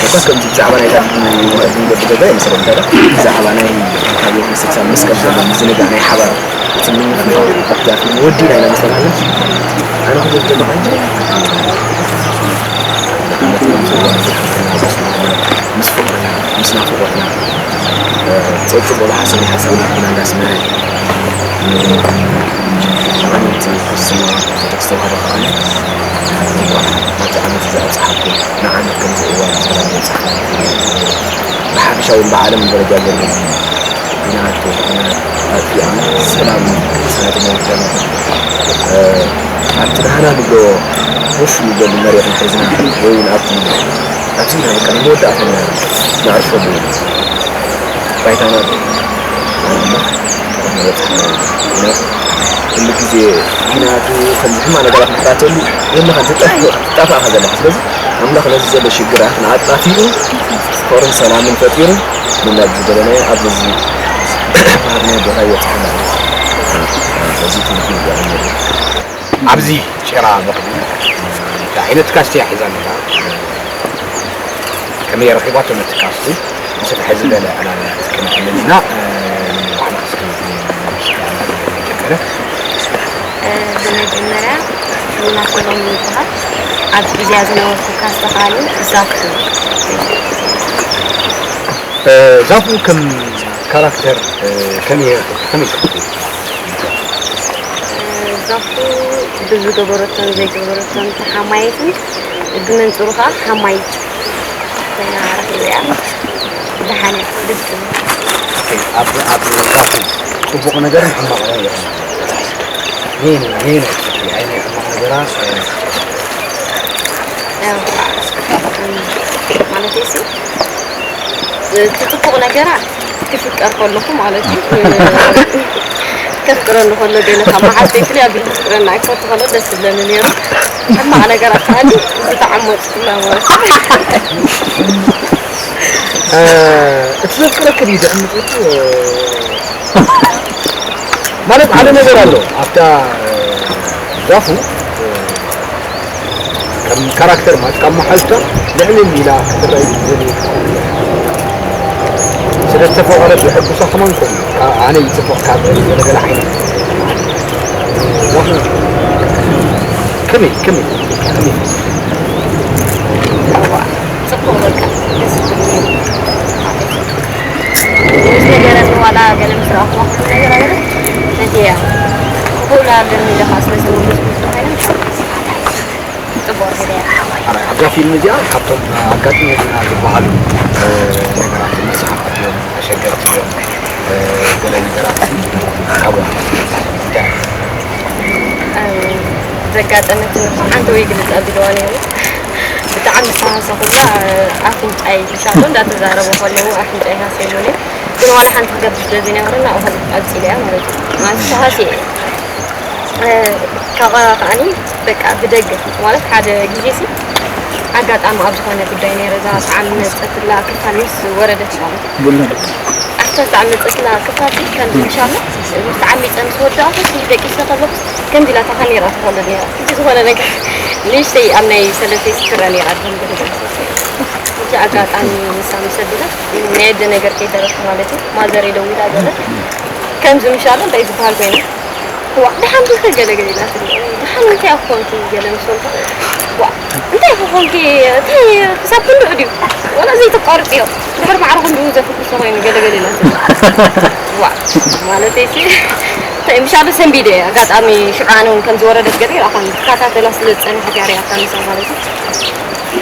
እኳ ከምዚ ብዛዕባ ናይታ መቕድም ገብ ገዛ የምስለ እንተዳ ብዛዕባ ናይ ካብ ቤተክርስትያን መስቀል ዘሎ ምዝንጋዕ ናይ ሓባር እቲ ምምፍፋው ዛፍ ወዲና ኢና መስለናለን። ኣነ ክብል ከለኹ ሕጂ ምስ ፍቕርና ምስ ናፍቖትና ጸብጻብ ወላ ሓሳብ ሓሳብ ኢና እንዳስመረ። ኣመንቲ ክርስትና ኦርቶዶክስ ተዋህዶ ከኣ እንኳዕ ናብዚ ዓመት እዚ ኣብጽሓኩም። ንዓመት ከምዚ እዋን ሰላም የብጽሓና። ብሓፈሻ እውን ብዓለም ደረጃ ዘሎ ኲናት፣ ኲናት ኣጥፊኣ ሰላም ሰላም የውርደልና። እ፣ ኣብቲ ናህና ንብሎ ኮፍ ንብለሉ መሬት ሒዝና ወይ እውን ኣብቲ ኣብዚ ኢና በቃ ንመወዳእታ ኢና ነዕርፈሉ። ባይታና ኣምላኽ ቀረብ ንበጽሕ ኢና። ምኽንያቱ ኩሉ ግዜ ኲናቱ ከምዚ ሕማቕ ነገራት ምሕራተሉ ዘለኻ ትጠፍእ ትጠፋእኻ ዘለኻ። ስለዚ ኣምላኽ ነዚ ዘሎ ሽግራት ንኣጣፊኡ ፍቕርን ሰላምን ፈጢሩ ንናብ ዝደለናዮ ኣብዚ እዚ ባህርናዮ ቦታ ይበጽሓና። በዚ ትምህርቲ ይዛረብ ነይሩ። ኣብዚ ጭራ በኽሪ እንታይ ዓይነት ካስቲ እያ ሒዛ ነይራ? ከመይ ረኺባቶ ነቲ ካስቲ? ንሰፍሐ ዝበለ ዕላላት ክነዕልል ኢና። ንባዕልኻ እስኪ መጀመርያ። እ፣ ብመጀመርያ ሉላ ሰሎሞን ይበሃል። ኣብ ኢዝያ ዝነበርኩ ካስቲ ከኣ ዛፉ። እ፣ ዛፉ ከም ካራክተር፣ እ፣ ከመይ ከመይ ትፈትዎ? ዛፉ ብዝገበረቶን ዘይገበረቶን ተሓማየትን ብመንጽሩ ከኣ ሓማይት ኮይና ረኺበያ። ደሓን እያ፣ ደስ ትብል። ኦኬ፣ ኣብ ኣብ ዛፉ ጽቡቕ ነገርን ሕማቕ ነገርን ነየን ነየን እያ ትፈትዊ? ኣየናይ ሕማቕ ነገራ? ያው፣ ማለተይሲ፣ እቲ ጽቡቕ ነገራ ክፍቀር ከለኹ ማለት እዩ። ከፍቅረኒ ከሎ ገለ ካብ መሓዝተይ ፍልይ ኣቢሉ ከፍቅረኒ ኣይክፈቱ ከሎ ደስ ዝብለኒ ነይሩ። ሕማቕ ነገራት ከኣኒ ዝተዓመጽኩላ ማለት እዩ። እ፣ እቲ ዘፍቅረኪ ድዩ ዘዕምጸኪ? ማለት ሓደ ነገር ኣሎ ኣብታ ዛፉ ከም ካራክተር ማለት ካብ መሓዝካ ልዕል ኢላ ክትረኣይ ትደሊ። ስለ ዝተፈቐረት ዘሐጉሳ ከማን ከምኡ። ካ-፣ ኣነ ይጽብቕ ካብ ገለገለ ዓይነት ዛፉ ከመይ ከመይ ከመይ? ጽቡቕ በቃ ደስ ዝብል ነይሩ። ምስ ነገረኒ ዋላ ገለ ምስ ረኣኹዋ ኩሉ ነገር ኣለ። ነቲ እያ ክኽእሎ ኣለኒ ኢለ ከዓ ስለ ዝምልስ ብዙሕ ኮይነ ጽቡቕ ነይሩ እያ። ኣራይ፣ ኣብዛ ፊልም እዚኣ ካብቶም ኣጋጥሞና ዝበሃሉ፣ እ፣ ነገራት መጽሓፍ እዮም፣ ኣሸገርቲ እዮም፣ እ፣ ገለ ነገራት ካብኡ እንታይ? እ፣ ዘጋጠመትኒ እኮ ሓንቲ ወይ ግልጽ ኣቢልዋ ነይሩ። ብጣዕሚ ዝተሃሰኹላ፣ ኣፍንጫይ ምሻሎ እንዳተዛረቡ ከለዉ ኣፍንጫይ ሃስየሙኒ። ግን ዋላ ሓንቲ ክገብር ስለ ዘይነበረና ኣብኡ ቀጺለ እያ ማለት እዩ። ማለት ተሃስየ እየ። እ፣ ካብኣ ከኣኒ በቃ ብደገ ማለት ሓደ ግዜሲ ኣጋጣሚ ኣብ ዝኾነ ጉዳይ ነይረ፣ እዛ ጣዕሚ መጸትላ ክፋል ምስ ወረደት ማለት እዩ። ቡና ደቂ ኣስታት ዓመት ጸትና ክፋል ከምዚ ምሻሎ ምስ ተዓሚጸ ምስ ወዳእኩ ደቂሰ ከለኹ ከምዚ ኢላ ተኸኒራ ትኸሎ ነይራ። እዚ ዝኾነ ነገር ንእሽተይ ኣብ ናይ ሰለተይ ስትረ ነይራ ድም ብድም። እዚ ኣጋጣሚ ንሳ ምስ ኣቢላ ናይ ኣደ ነገር ከይተረፍ ማለት እዩ። ማዘር ደዊላ ገለ ከምዚ ምሻሎ እንታይ ዝበሃል ኮይኑ ዋእ ደሓን ዲኺ ገለ ገለ ኢላትኒ። ደሓን እንታይ ኮንኪ ገለ ምስ በልኩ ዋእ እንታይ ኮንኪ እንታይ ክሳብ ክንድኡ ድዩ ዋላ ዘይተቋርጽዮ ድሕሪ ማዕረ ክንድኡ ዘፍኩሶ ኮይኑ ገለ ገለ ኢላትኒ። ዋእ ማለተይሲ እንታይ ምሻሉ ሰንቢደ ኣጋጣሚ ሽዑ ኣነ እውን ከም ዝወረደት ገለ ኢላ ኮን ትከታተላ ስለ ዝጸንሐት እያ ሪኣታ ንሳ ማለት እዩ።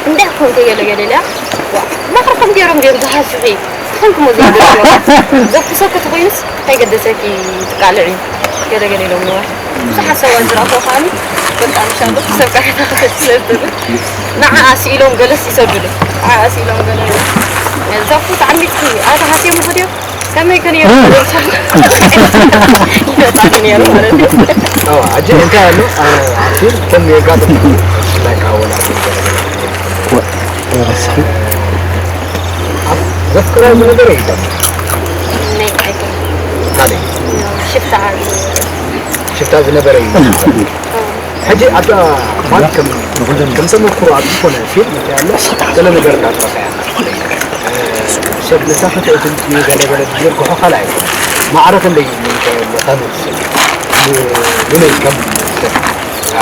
እንታይ ኮንኪ ገለ ገለ ኢላ ዋእ ማዕረ ከም ገይሮም ድዮም ዝሃስኺ ኮንኩሞ ዘይገርም ዘፍኩሰኪ ተኾይኑስ እንታይ ገደሰኪ ትቃልዒ ገለ ገለ ኢሎምዋ። ብዙሓት ሰባት ዝረኣኹዎ ከኣኒ በቃ ምሻሉ ሰብ ቃሕታ ክፈት ስለ ዝትብል ንዓኣ ስኢሎም ገለስ ይሰዱሉ። ንዓኣ ስኢሎም ገለ ዘፍኩ ተዓሚጽኪ ኣታ ሃስዮም ይኸድዮ ከመይ ከ ነይሩ ይመጻሉ ነይሩ ማለት እዩ። ኣጀ እንታይ ኣሎ ኣፊል ከም የጋጥም ብፍላይ ካብ ወላዲ ገለ ገለ ወ-፣ ወረስኪ። ዘፍቅራ ዝነበረ የለም። ናይ ቃይቶ። ካበይ? ሽፍታ ዓቢ። ሽፍታ ዝነበረ እዩ። ሕጂ ኣብዛ ማለት ከም፣ ከም ተመክሮ ኣብ ዝኾነ ፊልም እንታይ ኣሎ? ገለ ነገር እንዳትረፈ እያ። ሰብ ነታ ፍትእቲ ገለ ገለ ዝዝርግሖ ካልእ ኣይኮነን። ማዕረ ክንደይ እዩ እንተ መታን ዝስል። ብ-፣ ብመይ ከም ሰብ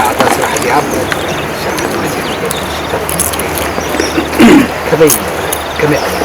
ኣብዛ ስራሕ እዚኣ ብ-፣ ከመይ፣ ከመይ ኣበላ?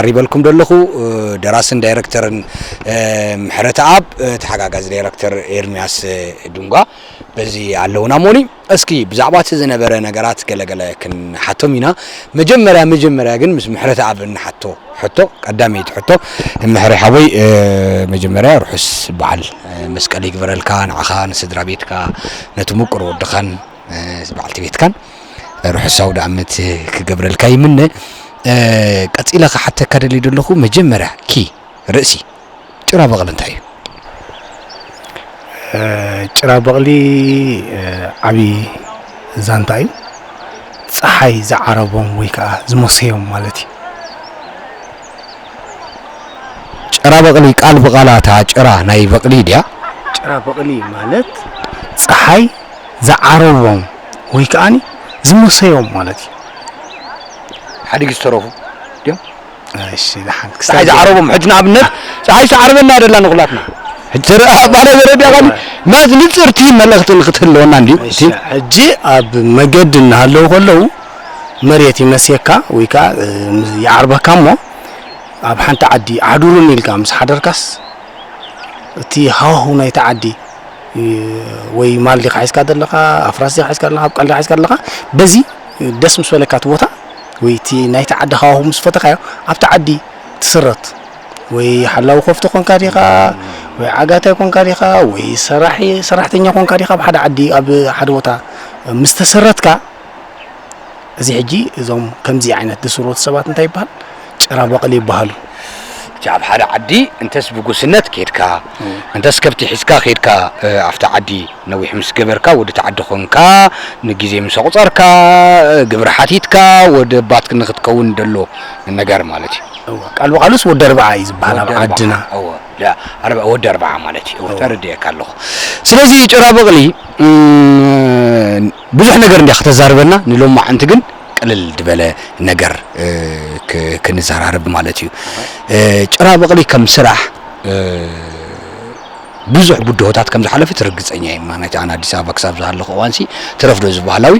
ቀሪበልኩም ዘለኹ ደራስን ዳይረክተርን ምሕረተኣብ፣ ተሓጋጋዚ ዳይረክተር ኤርሚያስ ዱንጓ በዚ ኣለውና። ሞኒ፣ እስኪ ብዛዕባ እቲ ዝነበረ ነገራት ገለገለ ክንሓቶም ኢና። መጀመርያ መጀመርያ ግን ምስ ምሕረተኣብ እንሓቶ ሕቶ፣ ቀዳመይቲ ሕቶ፣ ምሕረ ሓወይ፣ መጀመርያ ርሑስ በዓል መስቀል ይግበረልካ፣ ንዓኻ፣ ንስድራ ቤትካ፣ ነቲ ምቁር ወድኻን በዓልቲ ቤትካን ርሑስ ኣውደ ዓመት ክገብረልካ ይምነ። ቀጺለ ክሓተካ ደልየ ዘለኹ፣ መጀመርያ ኪ ርእሲ ጭራ በቕሊ እንታይ እዩ? ጭራ በቕሊ ዓብዪ ዛንታ እዩ። ፀሓይ ዝዓረቦም ወይ ከዓ ዝመሰዮም ማለት እዩ። ጭራ በቕሊ ቃል ብቓላ እታ ጭራ ናይ በቕሊ ድያ? ጭራ በቕሊ ማለት ፀሓይ ዝዓረቦም ወይ ከዓኒ ዝመሰዮም ማለት እዩ። ሓዲግ ዝተረፉ ድዮም? እሺ፣ ደሓን። ፀሓይ ዝዓረቦም፣ ሕጂ ንኣብነት ፀሓይ ትዓርበና ደላ ንኹላትና። ሕጂ ትረኣ ባለ ዘረድያ ቃል ማለት ንፅርቲ መልእኽቲ ንክትህልወና እንድዩ። እሺ፣ ሕጂ ኣብ መገዲ እናሃለዉ ከለዉ መሬት ይመስየካ ወይ ከዓ ይዓርበካ እሞ ኣብ ሓንቲ ዓዲ ኣሕዱሩኒ ኢልካ ምስ ሓደርካስ እቲ ሃዋህው ናይቲ ዓዲ ወይ ማል ዲኻ ሒዝካ ዘለኻ፣ ኣፍራስ ዲኻ ሒዝካ ዘለኻ፣ ኣብቃል ዲኻ ሒዝካ ዘለኻ፣ በዚ ደስ ምስ በለካ እቲ ቦታ ወይ እቲ ናይቲ ዓዲ ሃዋህው ምስ ፈተኻዮ ኣብቲ ዓዲ ትስረት። ወይ ሓላዊ ከፍቲ ኮንካ ዲኻ ወይ ዓጋታይ ኮንካ ዲኻ ወይ ሰራሒ ሰራሕተኛ ኮንካ ዲኻ ኣብ ሓደ ዓዲ ኣብ ሓደ ቦታ ምስ ተሰረትካ እዚ ሕጂ እዞም ከምዚ ዓይነት ዝስሮት ሰባት እንታይ ይበሃል? ጭራ በቕሊ ይበሃሉ። እቲ ኣብ ሓደ ዓዲ እንተስ ብጉስነት ኬድካ እንተስ ከብቲ ሒዝካ ኬድካ ኣብቲ ዓዲ ነዊሕ ምስ ገበርካ ወዲ እቲ ዓዲ ኮንካ ንግዜ ምስ ኣቑፀርካ ግብሪ ሓቲትካ ወዲ ኣባት ንክትከውን ደሎ ነገር ማለት እዩ። ቃል ብቃሉስ ወዲ ኣርብዓ እዩ ዝበሃል ኣብ ዓድና። ወዲ ኣርብዓ ማለት እዩ። ተረዲኤካ ኣለኹ። ስለዚ ጭራ በቕሊ ብዙሕ ነገር እንዲያ ከተዛርበና ንሎማዓንቲ ግን ቅልል ዝበለ ነገር ክንዘራረብ ማለት እዩ። ጭራ በቕሊ ከም ስራሕ ብዙሕ ብድሆታት ከም ዝሓለፈት ርግፀኛ እየ። ማለት ኣነ ኣዲስ ኣበባ ክሳብ ዝሃለኹ እዋንሲ ትረፍዶ ዝበሃላዊ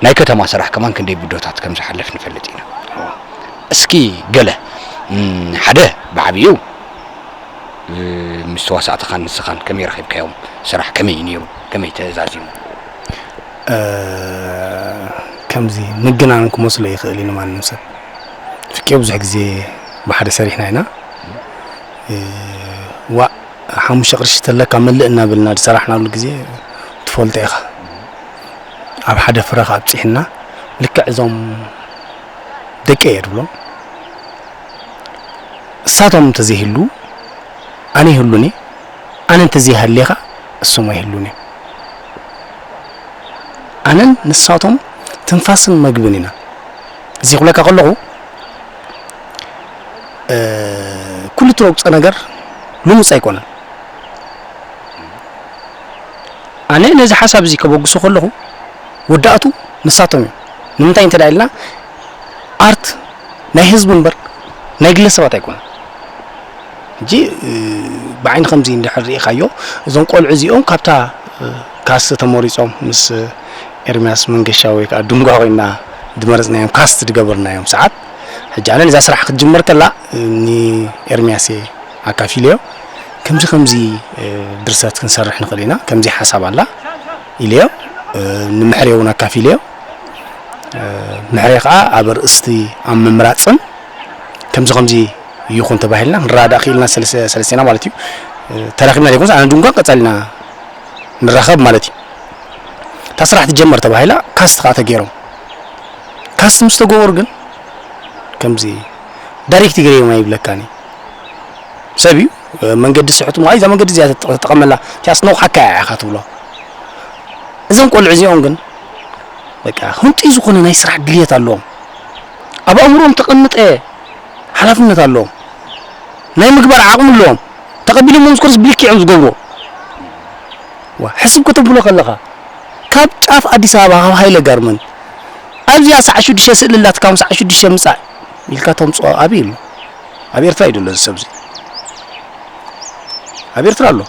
ናይ ከተማ ስራሕ ከማን ክንደይ ብድሆታት ከም ዝሓለፍ ንፈልጥ ኢና። እስኪ ገለ ሓደ ብዓብዩ ምስ ተዋሳእትኻን ንስኻን ከመይ ረኺብካዮም? ስራሕ ከመይ እዩ ነይሩ? ከመይ ተዛዚሙ? ከምዚ ምግናን ክመስሎ ይኽእል እዩ ንማንም ሰብ። ፍቄ ብዙሕ ግዜ ብሓደ ሰሪሕና ኢና። ዋእ ሓሙሽተ ቅርሺ ተለካ መልእ እናበልና ዝሰራሕናሉ ግዜ ትፈልጦ ኢኻ። ኣብ ሓደ ፍረ ኣብፂሕና ልክዕ እዞም ደቂ እየ ድብሎም እሳቶም እንተዘይህሉ ኣነ ይህሉኒ፣ ኣነ እንተዘይሃሌኻ እሶም ኣይህሉን እዮም። ኣነን ንሳቶም ትንፋስን መግብን ኢና። እዚ ክብለካ ከለኹ ኩሉ ትረግጾ ነገር ልሙጽ ኣይኮነን። ኣነ ነዚ ሓሳብ እዚ ከበግሶ ከለኹ ወዳእቱ ንሳቶም እዮም። ንምንታይ እንተ ኢልና ኣርት ናይ ህዝቢ እምበር ናይ ግለሰባት ኣይኮነን። ሕጂ ብዓይኒ ከምዚ እንድሕር ርኢኻዮ እዞም ቆልዑ እዚኦም ካብታ ካስት ተመሪጾም ምስ ኤርምያስ መንገሻ ወይ ከዓ ድንጓ ኮይና ዝመረጽናዮም ካስት ዝገበርናዮም ሰዓት ሕጂ ኣነ ነዛ ስራሕ ክትጅመር ከላ ንኤርምያስ እየ ኣካፊለዮ። ከምዚ ከምዚ ድርሰት ክንሰርሕ ንኽእል ኢና፣ ከምዚ ሓሳብ ኣላ ኢለዮ። ንምሕሬ እውን ኣካፊለዮ። ምሕሬ ከዓ ኣብ ኣርእስቲ ኣብ ምምራፅን ከምዚ ከምዚ ይኹን ተባሂልና ክንረዳእ ክኢልና ሰለስቴና ማለት እዩ። ተራኺብና ዘይኮንስ ኣነ ድንኳን ቀፃሊና ንራኸብ ማለት እዩ። እታ ስራሕ ትጀመር ተባሂላ ካስት ከዓ ተገይሮም ካስት ምስ ተገበሩ ግን ከምዚ ዳይሬክት ገይረዮም ኣይብለካን እዩ። ሰብ እዩ መንገዲ ስሕቱ ማለት እዛ መንገዲ እዚኣ ተጠቐመላ እቲኣ ስነውሓካ እያ ኢኻ ትብሎ። እዞም ቆልዑ እዚኦም ግን በቃ ህንጡይ ዝኾነ ናይ ስራሕ ድልየት ኣለዎም። ኣብ ኣእምሮኦም ተቐምጠ ሓላፍነት ኣለዎም። ናይ ምግባር ዓቕሚ ኣለዎም። ተቐቢሎሞ ምስ ኮርስ ብልክዕ እዮም ዝገብርዎ። ዋ ሕስብ ከተብሎ ከለኻ ካብ ጫፍ ኣዲስ ኣበባ ካብ ሃይለ ጋርመንት ኣብዚኣ ሰዓት ሽዱሽተ ስእሊ ኣላትካ ሰዓት ሽዱሽተ ምጻእ ኢልካ ተምጽኦ ኣበይ ኣሎ? ኣብ ኤርትራ እዩ ዘሎ እዚ ሰብ እዚ። ኣብ ኤርትራ ኣሎ።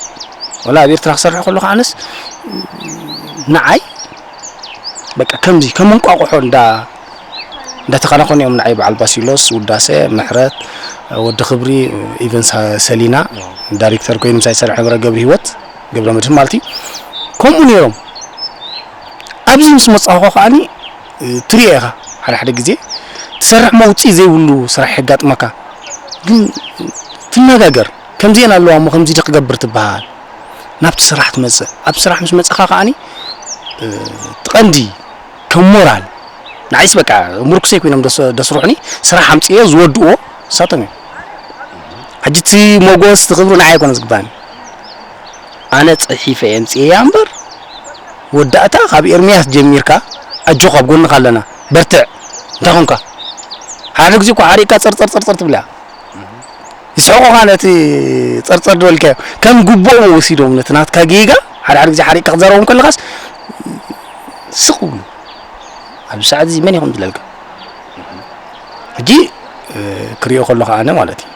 ወላ ኣብ ኤርትራ ክሰርሕ ከለኹ ኣነስ ንዓይ በቃ ከምዚ ከም እንቋቑሖ እንዳ እንዳተኻናኾኑ እዮም ንዓይ በዓል ባሲሎስ፣ ውዳሰ፣ ምሕረት፣ ወዲ ክብሪ፣ ኢቨን ሳ-፣ ሰሊና ዳይሬክተር ኮይኑ ምሳይ ዝሰርሐ ገብረ፣ ገብረ ህይወት፣ ገብረ መድህን ማለት እዩ። ከምኡ ነይሮም። ኣብዚ ምስ መጻኹ ከዓኒ ትሪኦ ኢኻ፣ ሓደ ሓደ ግዜ ትሰርሕ መውፅኢ ዘይብሉ ስራሕ የጋጥመካ። ግን ትነጋገር፣ ከምዚአን ኣለዋ እሞ ከምዚ ዶ ክገብር ትበሃል። ናብቲ ስራሕ ትመፅእ። ኣብ ስራሕ ምስ መፀኻ ከዓኒ እቲ ቀንዲ ከም ሞራል ንዓይስ በቃ ምርኩሰይ ኮይኖም ደስ-፣ ደስሩሕኒ፣ ስራሕ ኣምፅኤ ዝወድእዎ ንሳቶም እዮም። ሕጂ እቲ ሞጎስ እቲ ክብሪ ንዓይ ኣይኮነ ዝግባኒ። ኣነ ፅሒፈ እየ ኣምፅኤያ እምበር፣ ወዳእታ ካብ ኤርምያስ ጀሚርካ፣ ኣጆኻ ኣብ ጎንኻ ኣለና፣ በርትዕ፣ እንታይ ኾንካ? ሓደ ግዜ እኮ ሓሪቕካ ፀርፀር ፀርፀር ትብላ። ይስሕቑኻ ነቲ ጸርጸር ዝበልካዮ። ከም ግቡኦም ወሲዶም ነቲ ናትካ ጌጋ ሓደ ሓደ ግዜ ሓሪቕካ ክትዛረቦም ከለኻስ ስቕ ይብሉ። ኣብዚ ሰዓት እዚ መን ኢኹም ዝለልካ? ሕጂ፣ እ፣ ክሪኦ ከለኹ ኣነ ማለት እዩ፣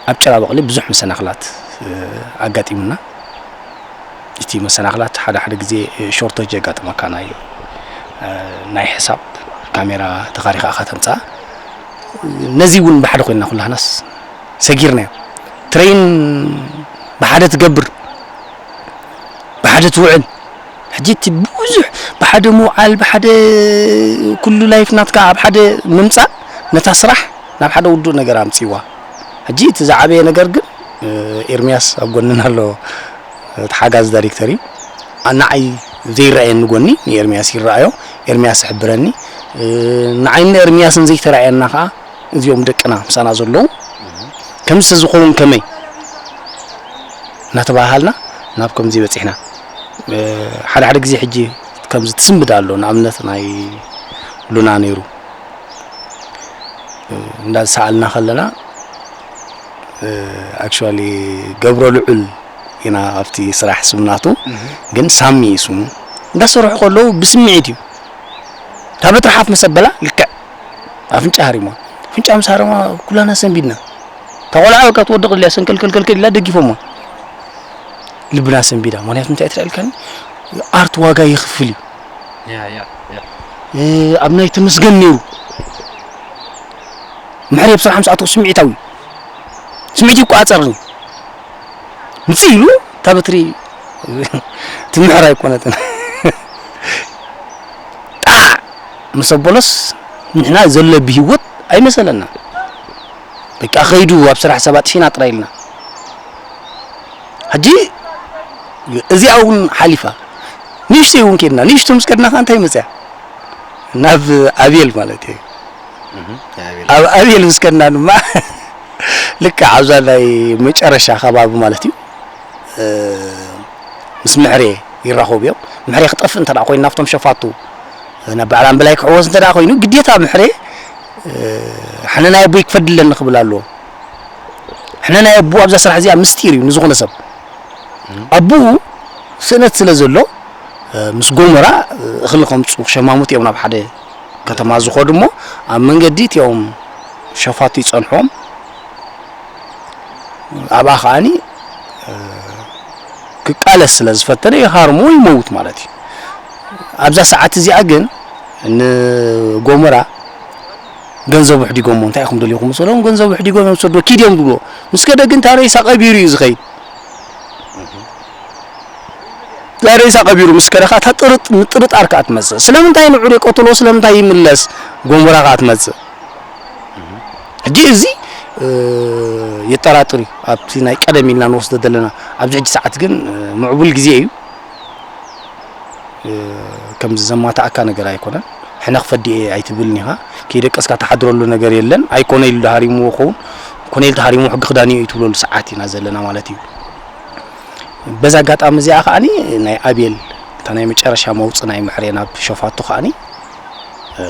ኣብ ጭራ በቕሊ ብዙሕ መሰናኽላት፣ እ፣ ኣጋጢሙና። እቲ መሰናኽላት ሓደ ሓደ ግዜ ሾርቶጅ የጋጥመካ፣ ናይ፣ እ፣ ናይ ሕሳብ ካሜራ ተኻሪኻ ኢኻ ተምጽኣ። ነዚ እውን ብሓደ ኮይንና ኩላህናስ ሰጊርናዮ። ትሬን ብሓደ ትገብር፣ ብሓደ ትውዕል። ሕጂ እቲ ብዙሕ ብሓደ ምውዓል፣ ብሓደ ኩሉ ላይፍ ናትካ ኣብ ሓደ ምምጻእ ነታ ስራሕ ናብ ሓደ ውዱእ ነገር ኣምጺዋ። ሕጂ እቲ ዝዓበየ ነገር ግን፣ እ፣ ኤርምያስ ኣብ ጎንና ኣሎ። እቲ ሓጋዚ ዳይሬክተር እዩ። ኣ-፣ ንዓይ ዘይረኣየኒ ጎኒ ንኤርምያስ ይረኣዮ። ኤርምያስ ይሕብረኒ። እ፣ ንዓይን ንኤርምያስን ዘይተራእየና ከኣ እዚኦም ደቅና ምሳና ዘለዉ ከምዚ ተዝኸውን ከመይ እናተባሃልና ናብ ከምዚ በጺሕና። እ፣ ሓደ ሓደ ግዜ ሕጂ ከምዚ ትስንብድ ኣሎ። ንኣብነት ናይ ሉና ነይሩ። እ፣ እንዳሰኣልና ከለና፣ እ፣ ኣክቹዋሊ ገብረ ልዑል ኢና ኣብቲ ስራሕ ስምናቱ፣ እህ። ግን ሳሚ እዩ ስሙ። እንዳሰርሑ ከለዉ ብስምዒት እዩ። እታ በትሪ ሓፍ ምስ ኣበላ ልክዕ ኣፍንጫ ሃሪማ። ኣፍንጫ ምስ ሃረማ ኩላና ሰንቢድና። እታ ቆልዓ በቃ ትወድቕ ኢላ ሰንከልከልከልከል ኢላ ደጊፎማ። ልብና ሰንቢዳ። ምኽንያቱ እንታይ ትረአ ኢልካኒ? ኣርት ዋጋ ይኽፍል እዩ። ያ፣ ያ፣ ያ። እ፣ ኣብ ናይ ተመስገን ነይሩ። ምሕሬ ብስራሕ ምስ ኣተው ስምዒታዊ። ስምዒት ይቆጻጸርኒ። ምጽእ ኢሉ እታ በትሪ ትምሕር ኣይኮነትን። ጣዕ ምስ ኣበሎስ ንሕና ዘሎ ብህይወት ኣይመሰለና። በቃ ኸይዱ ኣብ ስራሕ ሰብ ኣጥፊና ጥራይ ኢልና። ሕጂ እዚኣ እውን ሓሊፋ። ንእሽተይ እውን ከድና፣ ንእሽቶ ምስ ከድና ኸዓ እንታይ መፅያ? ናብ ኣቤል ማለት እዩ። እህ፣ ኣቤል። ኣብ ኣቤል ምስ ከድና ድማ ልክዕ ኣብዛ ናይ መጨረሻ ከባቢ ማለት እዩ። እ፣ ምስ ምሕሬ ይራኸቡ እዮም። ምሕሬ ክጠፍእ እንተ ደኣ ኮይኑ ናብቶም ሸፋቱ ናብ በዓል ኣምበላይ ክሕወስ እንተ ደኣ ኮይኑ ግዴታ ምሕሬ፣ እ፣ ሕነ ናይ ኣቦይ ክፈዲ ኣለኒ ክብል ኣለዎ። ሕነ ናይ ኣቦ ኣብዛ ስራሕ እዚኣ ምስጢር እዩ ንዝኾነ ሰብ። ኣቦኡ ስእነት ስለ ዘሎ፣ እ፣ ምስ ጎመራ፣ እ፣ እኽሊ ከምፁ ክሸማሙት እዮም ናብ ሓደ ከተማ ዝኸዱ እሞ ኣብ መንገዲ እቲኦም ሸፋቱ ይጸንሕዎም። ኣብኣ ከዓኒ፣ እ፣ ክቃለስ ስለ ዝፈተነ ይሃርሞ ይመውት ማለት እዩ። ኣብዛ ሰዓት እዚኣ ግን ንጎመራ ገንዘቡ ኣሕዲጎሞ፣ እንታይ ኢኹም ደሊኹም ምስ በሎም፣ ገንዘቡ ኣሕዲጎም እዮም ዝሰድዎ፣ ኪድ እዮም ዝብልዎ። ምስ ከደ ግን እታ ሬሳ ቀቢሩ እዩ ዝኸይድ። እዛ ሬሳ ቀቢሩ ምስ ከደ ኸዓ እታ ጥርጥ-፣ ምጥርጣር ከኣ ትመጽእ። ስለምንታይ ንዑ ይቀትሎ፣ ስለምንታይ ይምለስ፣ ጎመራ ከኣ ትመጽእ። ሕጂ እዚ፣ እ፣ የጠራጥር እዩ። ኣብቲ ናይ ቀደም ኢልና ንወስዶ ዘለና፣ ኣብዚ ሕጂ ሰዓት ግን፣ እ፣ ምዕቡል ግዜ እዩ። እ፣ ከምዚ ዘማታኣካ ነገር ኣይኮነን። ሕነ ክፈዲ እየ ኣይትብልን ኢኻ። ከይደቀስካ ትሓድረሉ ነገር የለን። ኣይኮነ ኢሉ ተሃሪምዎ ክኸውን፣ ኮነ ኢሉ ተሃሪምዎ ሕጊ ክዳንዮ እዩ ትብለሉ ሰዓት ኢና ዘለና ማለት እዩ። በዛ ኣጋጣሚ እዚኣ ከዓኒ ናይ ኣቤል፣ እታ ናይ መጨረሻ መውጽእ ናይ ምሕሬ ናብ ሸፋቱ ከዓኒ፣ እ፣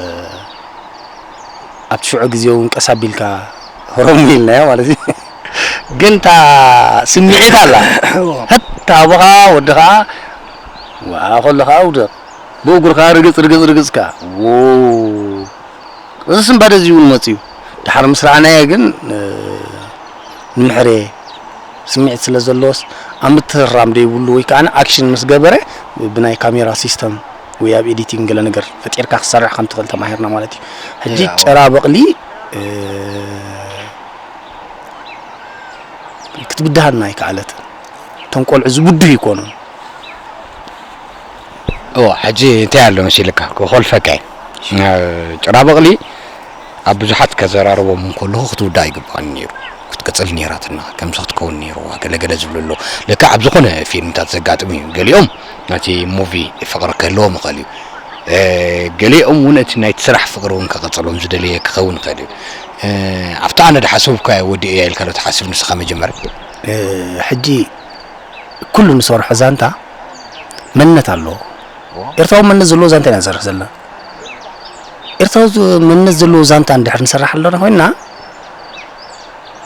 ኣብቲ ሽዑ ግዜ እውን ቀስ ኣቢልካ ህረሙ ኢልናዮ ማለት እዩ። ግን እታ ስምዒት ኣላ። እዋ። ህት ኣቦኻ ወዲ ኸዓ ወኣ ከሎ ኸዓ ውደቕ። ብእግሩ ኸዓ ርግጽ፣ ርግጽ፣ ርግጽ ከኣ። ዎ። እዚ ስንባደ እዚ እውን መጽዩ። ድሓር ምስ ረኣናዮ ግን፣ እ፣ ንምሕሬ ስምዒት ስለ ዘለዎስ ኣብ ምትህራም ደይብሉ ወይ ከኣ ኣክሽን ምስ ገበረ ብናይ ካሜራ ሲስተም ወይ ኣብ ኤዲቲንግ ገለ ነገር ፈጢርካ ክትሰርሕ ከም ትኽእል ተማሂርና ማለት እዩ። ሕጂ ጭራ በቕሊ ክትብድሃና ኣይከኣለትን። እቶም ቆልዑ ዝብድሁ ይኮኑን። እዎ፣ ሕጂ እንታይ ኣሎ መሲልካ ክኾልፈካ እዩ። ጭራ በቕሊ ኣብ ብዙሓት ከዘራርቦም እንከለኹ ክትውዳ ኣይግባእን ነይሩ። ክትቅፅል ነይራትና፣ ከምዚ ክትከውን ነይርዋ፣ ገለገለ ዝብሉ ኣለዉ። ልክዕ ኣብ ዝኾነ ፊልምታት ዘጋጥም እዩ። ገሊኦም ናቲ ሙቪ ፍቕሪ ክህልዎም ይኽእል እዩ። ገሊኦም እውን እቲ ናይቲ ስራሕ ፍቕሪ እውን ክቐፅሎም ዝደለየ ክኸውን ይኽእል እዩ። ኣብቲ ኣነ ድሓሰብኳዮ ወዲኤያ ኢልካ ዶ ትሓስብ ንስኻ መጀመርያ? ሕጂ ኩሉ ንሰርሖ ዛንታ መንነት ኣለዎ። ኤርትራዊ መንነት ዘለዎ ዛንታ ኢና ንሰርሕ ዘለና። ኤርትራዊ መንነት ዘለዎ ዛንታ እንድሕር ንሰርሕ ኣለና ኮይንና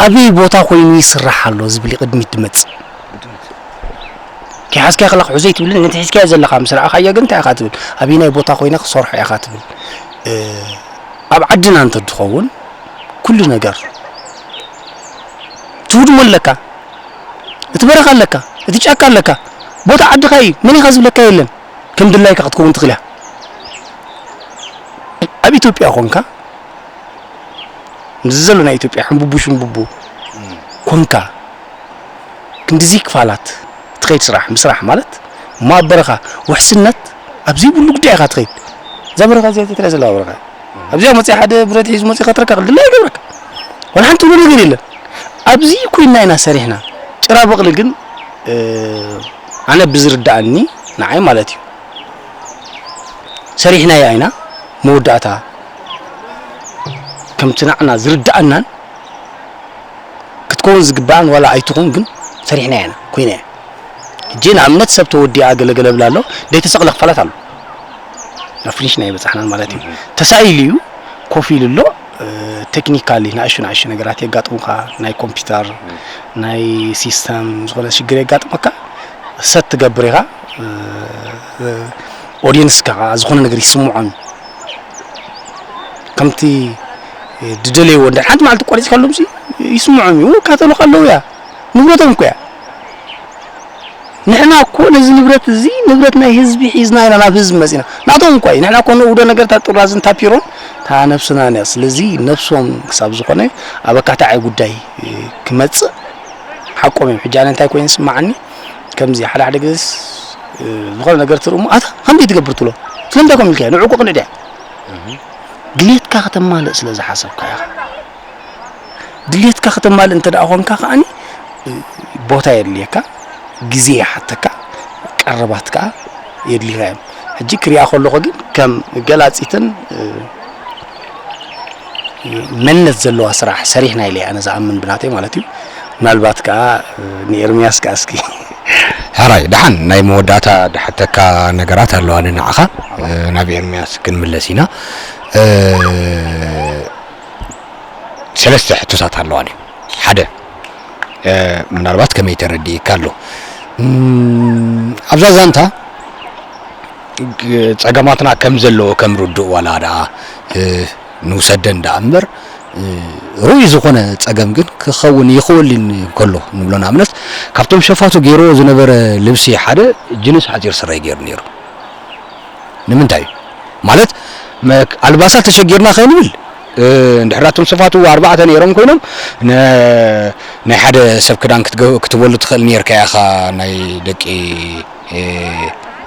ኣበይ ቦታ ኮይኑ ይስራሕ ኣሎ ዝብል ቅድሚት ድመጽእ። ከይሓዝካዮ ከለኻ ሕዞ ኣይትብልን፣ ነቲ ሒዝካዮ ዘለኻ ምስ ረኣኻዮ ግን እንታይ ኢኻ ትብል? ኣበየናይ ቦታ ኮይነ ክሰርሖ ኢኻ ትብል? ኣብ ዓድና እንተትኸውን ኩሉ ነገር ትውድሞ ኣለካ። እቲ በረኻ ኣለካ፣ እቲ ጫካ ኣለካ፣ ቦታ ዓድኻ እዩ፣ መን ኢኻ ዝብለካ የለን። ከም ድላይካ ክትከውን ትኽእል እያ። ኣብ ኢትዮጵያ ኮንካ ምስዚ ዘሎ ናይ ኢትዮጵያ ሕምብቡ ሽምብቡ ኮንካ ክንድዚ ክፋላት ትኸይድ ስራሕ ምስራሕ ማለት እሞ ኣብ በረኻ ውሕስነት ኣብ ዘይብሉ ጉዳይ ኢኻ ትኸይድ። እዛ በረኻ እዚኣ ትሪኣ ዘለኻ በረኻ ኣብዚኣ መፂኣ ሓደ ብረት ሒዙ መፂኡ ከትረካ ድላ ይገብረካ። ዋላ ሓንቲ ትብሎ ነገር የለን። ኣብዚ ኮይና ኢና ሰሪሕና። ጭራ በቕሊ ግን ኣነ ብዝርድኣኒ ንዓይ ማለት እዩ ሰሪሕናያ ኢና መወዳእታ ከምቲ ንዓና ዝርድኣናን ክትከውን ዝግብኣን ዋላ ኣይትኹን ግን ሰሪሕናያ ኢና ኮይና እያ። ሕጂ ንኣብነት ሰብ ተወዲኣ ገለገለ ብላ ኣሎ ዘይተሰቕለ ክፋላት ኣሎ። ናብ ፊኒሽ ናይ በጻሕናን ማለት እዩ። ተሳኢሉ እዩ ኮፍ ኢሉ ኣሎ። ቴክኒካሊ ንኣሽቱ ንኣሽቱ ነገራት የጋጥሙካ ናይ ኮምፒውተር ናይ ሲስተም ዝኾነ ሽግር የጋጥመካ ሰት ትገብር ኢኻ። ኦዲየንስካ ከዓ ዝኾነ ነገር ይስምዖም ከምቲ ድደለይዎ እንደ ሓንቲ መዓልቲ ቆሪፅካሎም ይስምዖም እዩ ይከታተሉካ ኣለዉ እያ ንብረቶም እኮ እያ። ንሕና እኮ ነዚ ንብረት እዚ ንብረት ናይ ህዝቢ ሒዝና ኢና ናብ ህዝቢ መፂና ናቶም እኳ እዩ ንሕና እኮ ንእውዶ ነገርታት ጥራዝን ታፒሮን እታ ነብስና እያ ስለዚ ነብሶም ክሳብ ዝኾነ ኣብ ኣካታዓይ ጉዳይ ክመፅእ ሓቆም እዮም ሕጂ ኣነ እንታይ ኮይኑ ስማዓኒ ከምዚ ሓደ ሓደ ግዜስ ዝኾነ ነገር ትርእሙ ኣታ ከምዚ ትገብር ትብሎ ስለምንታይ ከም ኢልካ ንዕቁ ቅንዕ ድያ ድሌትካ ከተማልእ ስለ ዝሓሰብካ ኢኻ ድሌትካ ከተማልእ እንተ ደኣ ኾንካ ከኣኒ ቦታ የድልየካ፣ ግዜ ይሓተካ፣ ቀረባት ከኣ የድልዩኻ እዮም። ሕጂ ክሪኣ ከለኹ ግን ከም ገላጺትን መንነት ዘለዋ ስራሕ ሰሪሕና ኢለ ኣነ ዝኣምን ብናተይ ማለት እዩ። ምናልባት ከኣ ንኤርምያስ ከኣ እስኪ ሕራይ ደሓን ናይ መወዳእታ ድሓተካ ነገራት ኣለዋ ንዓኻ ናብ ኤርምያስ ክንምለስ ኢና። ሰለስተ ሕቶታት ኣለዋኒ ሓደ ምናልባት ከመይ ተረዲእካ ኣሎ ኣብዛ ዛንታ ጸገማትና ከም ዘለዎ ከም ርድእ ዋላ ደኣ ንውሰደን ደኣ እምበር ርኡይ ዝኾነ ጸገም ግን ክኸውን ይኽወልን ከሎ ንብሎ ንኣብነት ካብቶም ሸፋቱ ገይርዎ ዝነበረ ልብሲ ሓደ ጅንስ ሓጺር ስረ ገይሩ ነይሩ ንምንታይ እዩ ማለት ኣልባሳት ተሸጊርና ከይንብል እንድሕር ኣቶም ሰፋቱ ኣርባዕተ ነይሮም ኮይኖም ናይ ሓደ ሰብ ክዳን ክትበሉ ትኽእል ነርካ ኢኻ ናይ ደቂ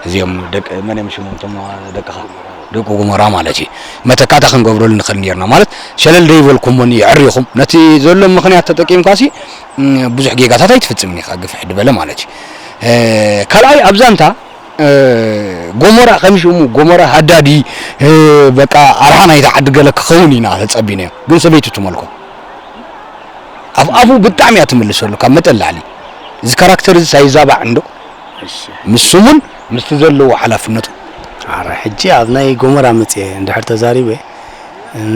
እዚኦም መን እዮም ሽሞም ቶም ደቅኻ ደቂ ጉመራ ማለት እዩ መተካእታ ክንገብረሉ ንኽእል ነርና ማለት ሸለል ደይበልኩሞን የዕሪኹም ነቲ ዘሎ ምኽንያት ተጠቂምካ ሲ ብዙሕ ጌጋታት ኣይትፍጽምን ኢኻ ግፍሕ ድበለ ማለት እዩ ካልኣይ ኣብዛ እንታ ጎሞራ ከም ሽሙ ጎሞራ ሃዳዲ በቃ ኣርሓ ናይታ ዓዲ ገለ ክኸውን ኢና ተጸቢናዮ ግን ሰበይቱ ትመልኮ ኣብ ኣፉ ብጣዕሚ እያ ትምልሰሉ ካብ መጠን ላዕሊ እዚ ካራክተር እዚ ሳይዛባዕ እንዶ ምስ ስሙን ምስቲ ዘለዎ ሓላፍነቱ ኣረ ሕጂ ኣብ ናይ ጎሞራ መጽየ እንድሕር ተዛሪበ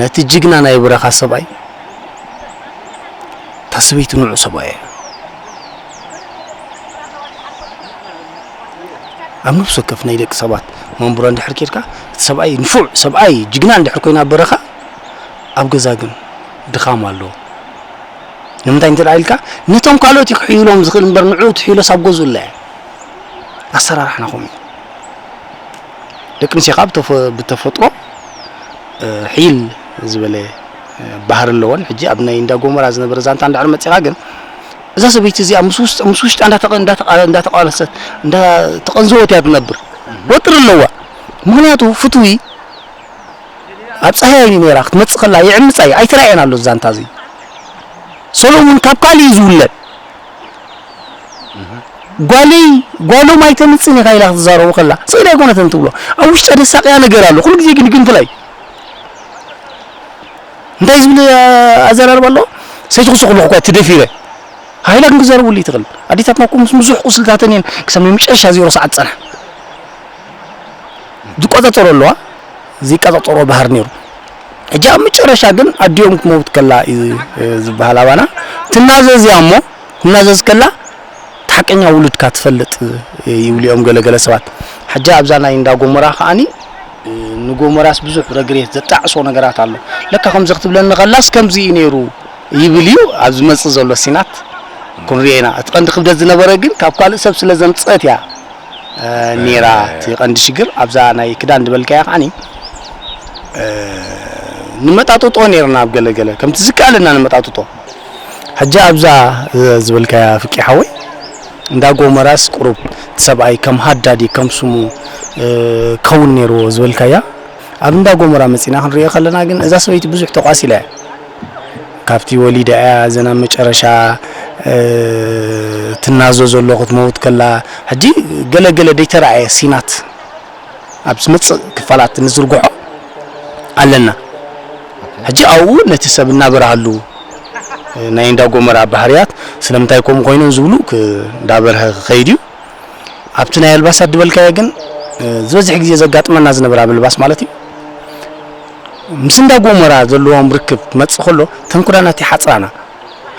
ነቲ ጅግና ናይ በረኻ ሰብኣይ እታ ሰበይቲ ንዑ ሰብኣይ እያ ኣብ ነፍሲ ወከፍ ናይ ደቂ ሰባት መንቡራ እንድሕር ኬድካ እቲ ሰብኣይ ንፉዕ ሰብኣይ ጅግና እንድሕር ኮይና ኣብ በረኻ ኣብ ገዛ ግን ድኻም ኣለዎ ንምንታይ እንተ ኢልካ ነቶም ካልኦት ክሕይሎም ዝኽእል እምበር ንዑ ትሕይሎስ ኣብ ገዝኡ ኣለ ኣሰራርሕና ከምኡ ደቂ ኣንስትዮ ካብ ተፈ- ብተፈጥሮ እ፣ ሕይል ዝበለ እ፣ ባህሪ ኣለወን። ሕጂ ኣብ ናይ እንዳ ጎመራ ዝነበረ ዛንታ እንድሕር መጺኻ ግን እዛ ሰበይቲ እዚኣ ምስ ውስጥ ምስ ውሽጣ እንዳተቐ- እንዳተቐ- እንዳተቓለሰት እንዳተቐንዘወት እያ ትነብር። ወጥሪ ኣለዋ። ምኽንያቱ ፍትዊ ኣብ ጻህያይ ነይራ ክትመጽእ ከላ ይዕምጻ እዩ። ኣይተራእየን ኣሎ ዛንታ እዚ። ሰሎሙን ካብ ካልእ እዩ ዝውለድ። ጓለይ ጓሎም ኣይተምጽእን ኢኻ ኢላ ክትዛረቦ ከላ ስእሊ ኣይኮነትን ትብሎ። ኣብ ውሽጣ ደሳቅያ ነገር ኣሎ። ኩሉ ግዜ ግን ይግንፍላ እዩ። እንታይ ዝብል ኣዘራርባ ኣሎ? ሰይቲ ክሱ ክልኹ እኳ ትደፊረ ሃይላ ግን ክዛረብሉ ይትኽእል። ኣዴታትና እኮ ምስ ብዙሕ ቁስልታተን እየን ክሳብ ናይ መጨረሻ ዜሮ ሰዓት ዝጸንሓ። ዝቆጻጸሮ ኣለዋ። ዘይቆጻጸሮ ባህር ነይሩ። ሕጂ ኣብ መጨረሻ ግን ኣዲኦም ክትመውት ከላ እዩ ዝበሃል ኣባና። ትናዘዝ እያ እሞ ትናዘዝ ከላ እቲ ሓቀኛ ውሉድካ ትፈልጥ ይብሉ እዮም ገለገለ ሰባት። ሕጂ ኣብዛ ናይ እንዳ ጎመራ ከዓኒ ንጎመራስ ብዙሕ ረግሬት ዘጣዕሶ ነገራት ኣሎ። ለካ ከምዚ ክትብለኒ ከላስ ከምዚ እዩ ነይሩ ይብል እዩ ኣብ ዝመጽእ ዘሎ ሲናት ክንሪኦ ኢና። እቲ ቀንዲ ክብደት ዝነበረ ግን ካብ ካልእ ሰብ ስለ ዘምጽአት እያ እ፣ ነይራ። እቲ ቀንዲ ሽግር ኣብዛ ናይ ክዳን ዝበልካያ ከዓኒ እ፣ ንመጣጥጦ ነይርና ኣብ ገለገለ ከምቲ ዝከኣለና ንመጣጥጦ። ሕጂ ኣብዛ እ፣ ዝበልካያ ፍቂ ሓወይ እንዳ ጎመራስ ቁሩብ እቲ ሰብኣይ ከም ሃዳዲ ከም ስሙ እ፣ ከውን ነይርዎ ዝበልካያ ኣብ እንዳ ጎመራ መጺና ክንሪኦ ከለና ግን እዛ ሰበይቲ ብዙሕ ተቋሲላ እያ። ካብቲ ወሊዳ እያ ዘና መጨረሻ እ፣ ትናዞ ዘሎ ክትመውት ከላ ሕጂ ገለ ገለ ደይተራእየ ሲናት ኣብ ዝመጽእ ክፋላት ንዝርግሖ ኣለና። ሕጂ ኣብኡ ነቲ ሰብ እናበርሃሉ እ፣ ናይ እንዳ ጎመራ ባህርያት ስለምንታይ ከምኡ ኮይኖም ዝብሉ ክ- እንዳበርሀ ክኸይድ እዩ። ኣብቲ ናይ ኣልባሳት ዝበልካዮ ግን እ፣ ዝበዝሕ ግዜ ዘጋጥመና ዝነበረ ኣብ ኣልባስ ማለት እዩ ምስ እንዳ ጎመራ ዘለዎም ርክብ ክመጽእ ከሎ እተን ክዳናት ይሓጽራና።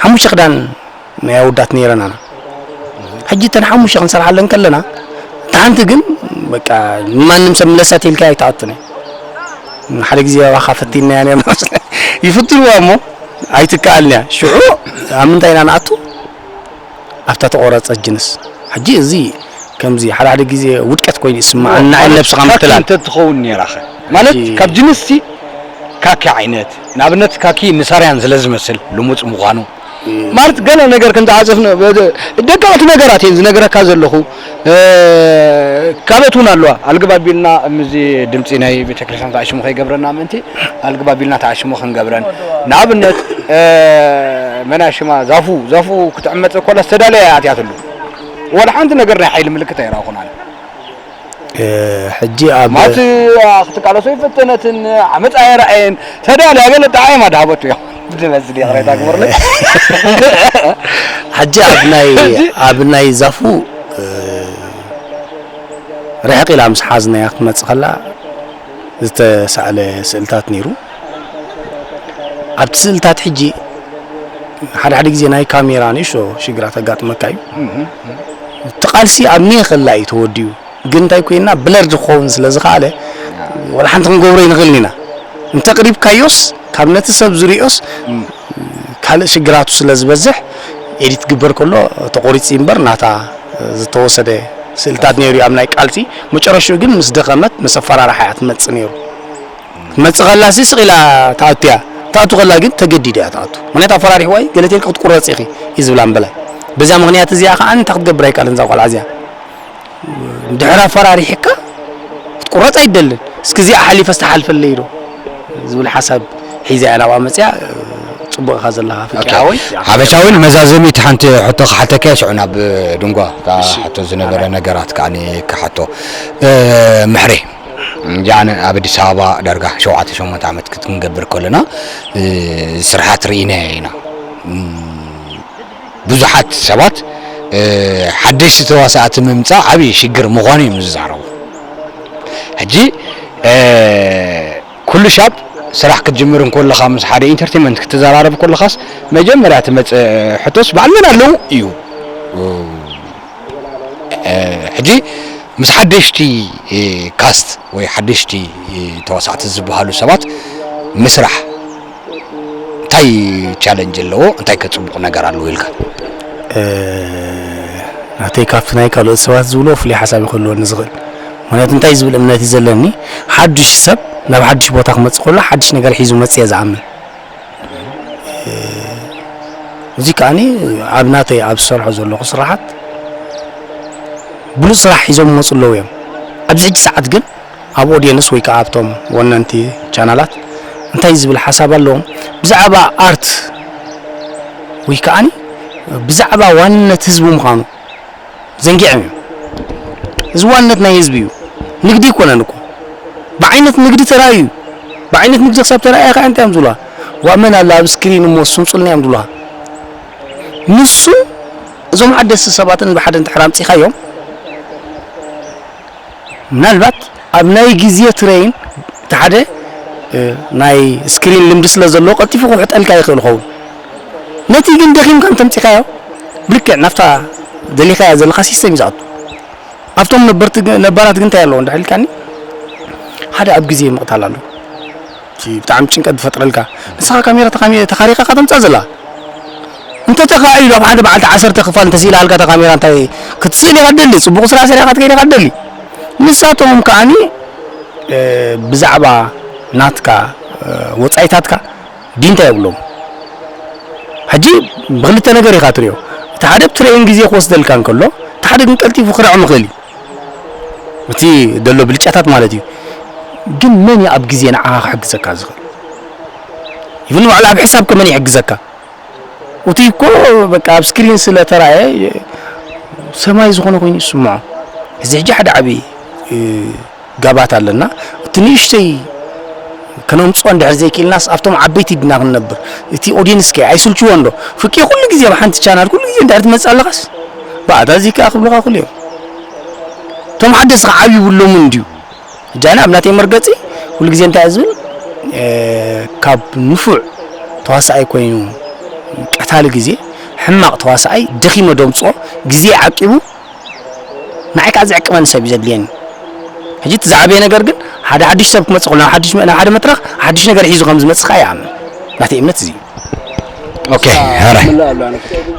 ሓሙሽተ ክዳን ናይ ኣወዳት ነይረናና። ሕጂ እተን ሓሙሽተ ክንሰርሓለን ከለና እታ ሓንቲ ግን በቃ ንማንም ሰብ ምለሰት ኢልካ ኣይትኣቱን እየ። ሓደ ግዜ ኣባኻ ፈቲንናያ ነርና ይፍትንዋ እሞ ኣይትከኣልን እያ። ሽዑ ኣብ ምንታይ ኢና ንኣቱ ኣብታ ተቆረጸት ጅንስ። ሕጂ እዚ ከምዚ ሓደ ሓደ ግዜ ውድቀት ኮይኑ ይስምዓኒ ንዓይ ነብስኻ ካኪ ምትላል። እንተ ትኸውን ነይራኸ ማለት ሕጂ ካብ ጅንስቲ ካኪ ዓይነት ንኣብነት ካኪ ንሳርያን ስለ ዝመስል ልሙፅ ምዃኑ ማለት ገለ ነገር ክንተዓፅፍ ን- በ- ደቀቕቲ ነገራት እየን ዝነግረካ ዘለኹ። እ፣ ካልኦት እውን ኣለዋ። ኣልግብ ኣቢልና ምስዚ ድምፂ ናይ ቤተክርስትያን ተኣሽሙ ከይገብረና ምእንቲ ኣልግብ ኣቢልና ተኣሽሙ ክንገብረን ንኣብነት እ፣ መና ሽማ ዛፉ ዛፉ ክትዕመፀ ኮላ ዝተዳለየ ኣትያትሉ ወላ ሓንቲ ነገር ናይ ሓይሊ ምልክት ኣይረኣኹን ኣነ። እ፣ ሕጂ ኣብ ማት ክትቃለሶ ይፈተነትን ዓመፃ ኣይረኣየን ተዳልያ ገለ ጣዕም ኣድሃበቱ እዮም ዝመስል ይቕሬታ ግበርለይ። ሕጂ ኣብ ናይ ኣብ ናይ ዛፉ እ፣ ርሕቕ ኢላ ምስ ሓዝናያ ክትመጽእ ከላ ዝተሳእለ ስእልታት ነይሩ። ኣብቲ ስእልታት ሕጂ ሓደ ሓደ ግዜ ናይ ካሜራ ንእሽቶ ሽግራት ኣጋጥመካ እዩ። እቲ ቃልሲ ኣብ ኒህ ከላ እዩ ተወዲኡ። ግን እንታይ ኮይና ብለርድ ክኸውን ስለ ዝኸኣለ ወላ ሓንቲ ክንገብሮ ይንኽእል ኢና። እንተቕሪብካዮስ ካብ ነቲ ሰብ ዝሪኦስ ካልእ ሽግራቱ ስለ ዝበዝሕ ኤዲት ክግበር ከሎ ተቆሪጹ እምበር ናታ ዝተወሰደ ስእልታት ነይሩ ኣብ ናይ ቃልሲ። መጨረሽኡ ግን ምስ ደኸመት ምስ ኣፈራርሓ እያ ትመጽእ ነይሩ። ትመጽእ ከላ ሲ ስቕ ኢላ ትኣቱ እያ። ትኣቱ ከላ ግን ተገዲዳ እያ ትኣቱ። ምኽንያቱ ኣፈራሪሕዋ እዩ፣ ገለ ተልኪ ክትቁረጺ ኢኺ እዩ ዝብላ እምበላይ። በዚኣ ምኽንያት እዚኣ ከኣ እንታይ ክትገብር ኣይከኣልን እዛ ቆልዓ እዚኣ። ድሕሪ ኣፈራሪሕካ ክትቁረጽ ኣይደልን። እስኪ እዚኣ ሓሊፈስ ትሓልፈለይ ዶ ዝብል ሓሳብ ሒዛ እያ ናብኣ መጽያ። ጽቡቕ ኢኻ ዘለኻ ፍቂ ሓወይ። ሓፈሻዊን መዛዘሚት ሓንቲ ሕቶ ክሓተካ እየ፣ ሽዑ ናብ ድንጓ እታ እሺ። ሕቶ ዝነበረ ኣነ ነገራት ከኣ ክሓቶ። እ፣ ምሕሬ፣ እዚኣ ኣብ ኣዲስ ኣበባ ዳርጋ ሸውዓተ ሸሞንተ ዓመት ክትንገብር ከለና፣ እ፣ ስርሓት ርኢናዮ ኢና። እም፣ ብዙሓት ሰባት፣ እ፣ ሓደሽቲ ተዋሳእቲ ምምጻእ ዓብዪ ሽግር ምዃኑ እዮም ዝዛረቡ። ሕጂ፣ እ፣ ኩሉ ሻብ ስራሕ ክትጅምር እንከለኻ ምስ ሓደ ኢንተርቴንመንት ክትዘራረብ ከለኻስ መጀመርያ ትመጽእ ሕቶስ ባዕል መን ኣለዉ እዩ። እ፣ ሕጂ ምስ ሓደሽቲ፣ እ፣ ካስት ወይ ሓደሽቲ፣ እ፣ ተዋሳእቲ ዝበሃሉ ሰባት ምስራሕ እንታይ ቻለንጅ ኣለዎ? እንታይ ከ ጽቡቕ ነገር ኣለዎ ኢልካ? እ፣ ናተይ ካብቲ ናይ ካልኦት ሰባት ዝብሎ ፍሉይ ሓሳብ ይክህልወኒ ዝኽእል። ምኽንያቱ እንታይ ዝብል እምነት እዩ ዘለኒ፣ ሓዱሽ ሰብ ናብ ሓዱሽ ቦታ ክመጽእ ከሎ ሓዱሽ ነገር ሒዙ መጽእ እየ ዝኣምን። እዚ ከኣኒ ኣብ ናተይ ኣብ ዝሰርሖ ዘለኹ ስራሓት ብሉጽ ስራሕ ሒዞም ይመጹ ኣለዉ እዮም። ኣብዚ ሕጂ ሰዓት ግን ኣብ ኦድየንስ ወይ ከዓ ኣብቶም ወነንቲ ቻናላት እንታይ ዝብል ሓሳብ ኣለዎም ብዛዕባ ኣርት ወይ ከዓኒ ብዛዕባ ዋንነት ህዝቢ ምዃኑ ዘንጊዖም እዮም። እዚ ዋንነት ናይ ህዝቢ እዩ። ንግዲ ኣይኮነን እኮ። ብዓይነት ንግዲ ተራእዩ እዩ። ብዓይነት ንግዲ ክሳብ ተራእየ ከዓ እንታይ እዮም ዝብሉኻ? ዋእ መን ኣሎ ኣብ ስክሪን እሞ ስንጹልና እዮም ዝብሉኻ። ንሱ እዞም ሓደስቲ ሰባትን ብሓደ እንድሕር ኣምጺኻዮም ምናልባት ኣብ ናይ ግዜ ትሬን እቲ ሓደ ናይ ስክሪን ልምዲ ስለ ዘለዎ ቀልጢፉ ክውሕጠልካ ይኽእል ይኸውን። ነቲ ግን ደኺምካ እንተምፂኻዮ ብልክዕ ናብታ ደሊኻያ ዘለኻ ሲስተም እዩ ዝኣቱ። ኣብቶም ነበርቲ ግ- ነባራት ግን እንታይ ኣለዎ እንድሕር ኢልካኒ ሓደ ኣብ ግዜ ምቕታል ኣሎ። እቲ ብጣዕሚ ጭንቀት ዝፈጥረልካ ንስኻ ካሜራ ተኻሚ- ተኻሪኻ ከተምፃ ዘላ እንተ ተኻኢሉ ኣብ ሓደ መዓልቲ ዓሰርተ ክፋል እንተስኢልሃልካ እታ ካሜራ እንታይ ክትስእል ኢኻ ትደሊ? ጽቡቕ ስራሕ ሰሪሕካ ክትከይድ ኢኻ ትደሊ? ንሳቶም ከኣኒ እ፣ ብዛዕባ ናትካ እ፣ ወጻኢታትካ ዲንታ የብሎም። ሕጂ ብክልተ ነገር ኢኻ ትሪኦ። እቲ ሓደ ብትሬን ግዜ ክወስደልካ እንከሎ እቲ ሓደ ግን ቀልጢፉ ክርዕም ይኽእል እዩ። እቲ ዘሎ ብልጫታት ማለት እዩ። ግን መን እዩ ኣብ ግዜ ንዓኻ ክሕግዘካ ዝኽእል? ይብን ባዕሉ ኣብ ሕሳብ ከመን ይሕግዘካ? እቲ እኮ በቃ ኣብ ስክሪን ስለ ተራእየ ሰማይ ዝኾነ ኮይኑ ይስምዖ። እዚ ሕጂ ሓደ ዓቢ እ፣ ጋባት ኣለና። እቲ ንእሽተይ ከነምፅኦ እንድሕር ዘይክኢልናስ ኣብቶም ዓበይቲ ድና ክንነብር እቲ ኦዲየንስ ከ ኣይስልችዎ እንዶ? ፍቂ ኩሉ ግዜ ኣብ ሓንቲ ቻናል ኩሉ ግዜ እንድሕር ትመፅእ ኣለኻስ ብኣታ እዚ ከዓ ክብሉኻ ክሉ እዮም። እቶም ሓደስ ከዓ ዓብዩ ብሎምን እንድዩ እጃና ኣብ ናተይ መርገጺ ኩሉ ግዜ እንታይ ዝብል እ፣ ካብ ንፉዕ ተዋሳኣይ ኮይኑ ቀታሊ ግዜ ሕማቕ ተዋሳኣይ ደኺመ ደምፅኦ ግዜ ዓቂቡ ንዓይ ከዓ ዝዕቅበኒ ሰብ እዩ ዘድልየኒ። ሕጂ እቲ ዝዓበየ ነገር ግን ሓደ ሓድሽ ሰብ ክመፅእ ከሎ ናብ ሓድሽ ናብ ሓደ መድረኽ ሓድሽ ነገር ሒዙ ከም ዝመፅእ ከዓ ይኣምን። ናተይ እምነት እዚ እዩ። ኦኬ። ሀረ ምላ ኣሎ ኣነ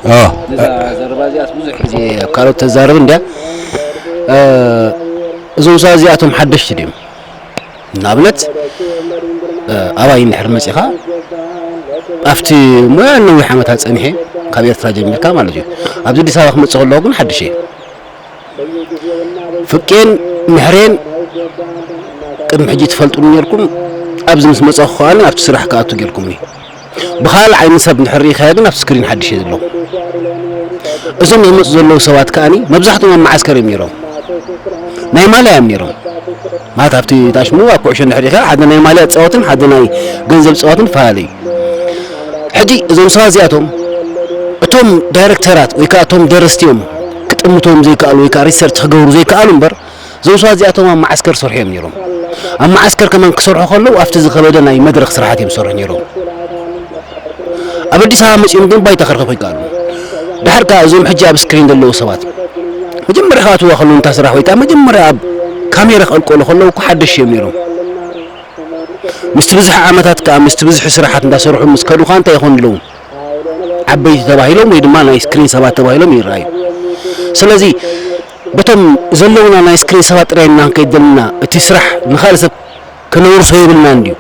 ኦ ነዛ ዘረባ እዚኣስ ብዙሕ ግዜ ኣብ ካልኦት ተዛርብ እንድያ። እ፣ እዞም ሰባት እዚኣቶም ሓደሽቲ ድዮም? ንኣብነት እ፣ ኣባይ እንድሕር መፂኻ ኣብቲ ሙያ ነዊሕ ዓመታት ፀኒሐ ካብ ኤርትራ ጀሚርካ ማለት እዩ። ኣብዚ ኣዲስ ኣበባ ክመፅእ ከለኹ ግን ሓድሽ እየ። ፍቄን ምሕሬን ቅድሚ ሕጂ ትፈልጡኒ ነርኩም። ኣብዚ ምስ መጻኹ ከኣ ኣብቲ ስራሕ ክኣቱ ጌርኩምኒ። ብኻልእ ዓይኒ ሰብ እንድሕር ርኢኻዮ ግን ኣብቲ ስክሪን ሓድሽ እየ ዘለኹ። እዞም ዝመጹ ዘለዉ ሰባት ከኣ መብዛሕትኦም ኣብ መዓስከር እዮም ነይሮም። ናይ ማልያ እዮም ነይሮም። ማለት ኣብቲ ታሽሙ ኣብ ኩዕሾ እንድሕር ርኢኻ ሓደ ናይ ማልያ ጸወትን ሓደ ናይ ገንዘብ ጸወትን ፈላለዩ። ሕጂ እዞም ሰባት እዚኣቶም እቶም ዳይረክተራት ወይ ከዓ እቶም ደረስቲ እዮም ክጥምቶም ዘይከኣሉ ወይ ከዓ ሪሰርች ክገብሩ ዘይከኣሉ እምበር እዞም ሰባት እዚኣቶም ኣብ መዓስከር ሰርሑ እዮም ነይሮም። ኣብ መዓስከር ከማን ክሰርሑ ከለዉ ኣብቲ ዝኸበደ ናይ መድረኽ ስራሓት እዮም ዝሰርሑ ነይሮም። ኣብ ኣዲስ ኣበባ መፂኦም ግን ባይታ ክረኽቡ ይከኣሉ። ድሓር ከዓ እዞም ሕጂ ኣብ ስክሪን ዘለዉ ሰባት መጀመርያ ክኣትዋ ከለዉ እንታ ስራሕ ወይ ከዓ መጀመርያ ኣብ ካሜራ ክዕልቀሉ ከለዉ እኮ ሓደሽ እዮም ነይሮም። ምስቲ ብዝሒ ዓመታት ከዓ ምስቲ ብዝሒ ስራሓት እንዳሰርሑ ምስ ከዱ ከዓ እንታይ ይኾኑ ኣለዉ? ዓበይቲ ተባሂሎም ወይ ድማ ናይ ስክሪን ሰባት ተባሂሎም ይረኣዩ። ስለዚ በቶም ዘለውና ናይ ስክሪን ሰባት ጥራይ ኢና ክንከይድ ዘለና። እቲ ስራሕ ንኻልእ ሰብ ከነውርሶ የብልናን ድዩ?